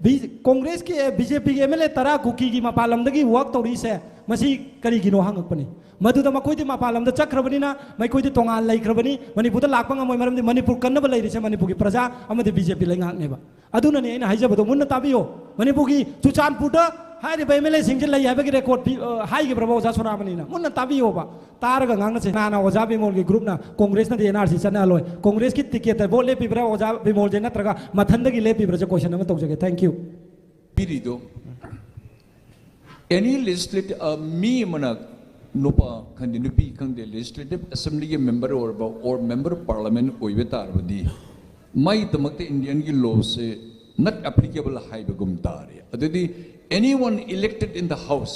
ꯕꯤ ꯀꯣꯡꯒ꯭ꯔꯦꯁꯀꯤ ꯕꯤ ꯖꯦ ꯄꯤꯒꯤ ꯑꯦꯝ ꯑꯦꯜ ꯑꯦ ꯇꯔꯥ ꯀꯨꯀꯤꯒꯤ ꯃꯄꯥꯟ ꯂꯝꯗꯒꯤ ꯋꯥꯛ ꯇꯧꯔꯤꯁꯦ ꯃꯁꯤ ꯀꯔꯤꯒꯤꯅꯣ ꯍꯪꯉꯛꯄꯅꯤ꯫ ꯃꯗꯨꯗ ꯃꯈꯣꯏꯗꯤ ꯃꯄꯥꯟ ꯂꯝꯗ ꯆꯠꯈ꯭ꯔꯕꯅꯤꯅ ꯃꯈꯣꯏꯗꯤ ꯇꯣꯉꯥꯟ ꯂꯩꯈ꯭ꯔꯕꯅꯤ꯫ ꯃꯅꯤꯄꯨꯔꯗ ꯂꯥꯛꯄ ꯉꯝꯃꯣꯏ, ꯃꯔꯝꯗꯤ ꯃꯅꯤꯄꯨꯔ ꯀꯟꯅꯕ ꯂꯩꯔꯤꯁꯦ ꯃꯅꯤꯄꯨꯔꯒꯤ ꯄ꯭ꯔꯖꯥ ꯑꯃꯗꯤ ꯕꯤ ꯖꯦ ꯄꯤ ꯂꯩꯉꯥꯛꯅꯦꯕ꯫ ꯑꯗꯨꯅꯅꯤ ꯑꯩꯅ ꯍꯥꯏꯖꯕꯗꯣ ꯃꯨꯟꯅ ꯇꯥꯕꯤꯌꯣ꯫ ꯃꯅꯤꯄꯨꯔꯒꯤ ꯆꯨꯔꯆꯥꯟꯄꯨꯔꯗ ꯍꯥꯏꯔꯤꯕ ꯑꯦꯝ ꯑꯦꯜ ꯑꯦꯁꯤꯡꯁꯦ ꯂꯩ ꯍꯥꯏꯕꯒꯤ ꯔꯦꯀꯣꯔꯠ ꯄꯤ-, ꯑ, ꯍꯥꯏꯈꯤꯕ꯭ꯔꯕ ꯑꯣꯖꯥ ꯁꯣꯅꯥꯃꯅꯤꯅ? ꯃꯨꯟꯅ ꯇꯥꯕꯤꯌꯣꯕ꯫ ꯇꯥꯔꯒ ꯉꯥꯡꯅꯁꯦ꯫ ꯀꯅꯥꯅ ꯑꯣꯖꯥ ꯕꯤꯃꯣꯜꯒꯤ ꯒ꯭ꯔꯨꯞꯅ ꯀꯣꯡꯒ꯭ꯔꯦꯁꯅꯗꯤ ꯑꯦꯟ ꯑꯥꯔ ꯁꯤ ꯆꯠꯅꯍꯜꯂꯣꯏ? ꯀꯣꯡꯒ꯭ꯔꯦꯁꯀꯤ ꯇꯤꯀꯦꯠꯇ ꯚꯣꯠ ꯂꯦꯞꯄꯤꯕ꯭ꯔꯥ ꯑꯣꯖꯥ ꯕꯤꯃꯣꯜꯁꯦ, ꯅꯠꯇ꯭ꯔꯒ ꯃꯊꯟꯗꯒꯤ ꯂꯦꯞꯄꯤꯕ꯭ꯔꯥꯁꯦ ꯀꯣꯏꯁꯟ ꯑꯃ ꯇꯧꯖꯒꯦ꯫ Thank you꯫ ꯄꯤꯔꯤꯗꯣ ꯑꯦꯅꯤ ꯂꯦꯖꯤꯁꯂꯦꯇꯤꯚ ꯃꯤ ꯑꯃꯅ, ꯅꯨꯄꯥ ꯈꯪꯗꯦ ꯅꯨꯄꯤ ꯈꯪꯗꯦ, ꯂꯦꯖꯤꯁꯂꯦꯇꯤꯚ ꯑꯦꯁꯦꯝꯕ꯭ꯂꯤꯒꯤ ꯃꯦꯝꯕꯔ ꯑꯣꯏꯔꯕ ꯑꯣꯔ ꯃꯦꯝꯕꯔ ꯑꯣꯐ ꯄꯥꯔꯂꯥꯃꯦꯟ ꯑꯣꯏꯕ ꯇꯥꯔꯕꯗꯤ ꯃꯥꯏꯗꯃꯛꯇ ꯏꯟꯗꯤꯌꯟꯒꯤ ꯂꯣꯁꯦ ꯅꯠ ꯑꯦꯄ꯭ꯂꯤꯀꯦꯕꯜ ꯍꯥꯏꯕꯒꯨꯝ ꯇꯥꯔꯦ꯫ ꯑꯗꯨꯗꯤ anyone elected in the house,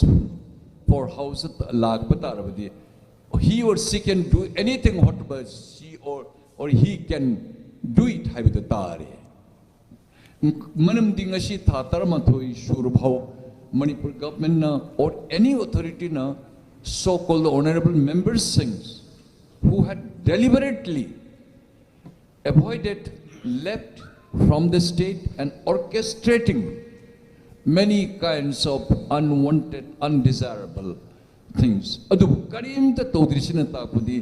for house ꯂꯥꯛꯄ ꯇꯥꯔꯕꯗꯤ he or she can do anything whatever she or or he can do it ꯍꯥꯏꯕꯗꯨ ꯇꯥꯔꯦ꯫ ꯃꯔꯝꯗꯤ ꯉꯁꯤ ꯊꯥ ꯇꯔꯥꯃꯥꯊꯣꯏ ꯁꯨꯔꯐꯥꯎ Manipur ꯒꯚꯔꯟꯃꯦꯟꯠꯅ or any authorityꯅ so called honorable membersꯁꯤꯡ who had deliberately avoided, left from the state and orchestrating many kinds of unwanted, undesirable things. ꯑꯗꯨꯕꯨ ꯀꯔꯤꯝꯇ ꯇꯧꯗ꯭ꯔꯤꯁꯤꯅ ꯇꯥꯛꯄꯗꯤ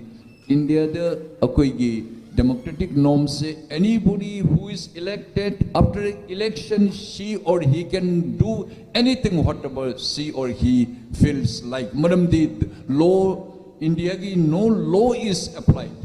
ꯏꯟꯗꯤꯌꯥꯗ ꯑꯩꯈꯣꯏꯒꯤ democratic normꯁꯦ anybody who is elected after election, she or he can do anything whatever she or he feels like. ꯃꯔꯝꯗꯤ law, ꯏꯟꯗꯤꯌꯥꯒꯤ no law is applied.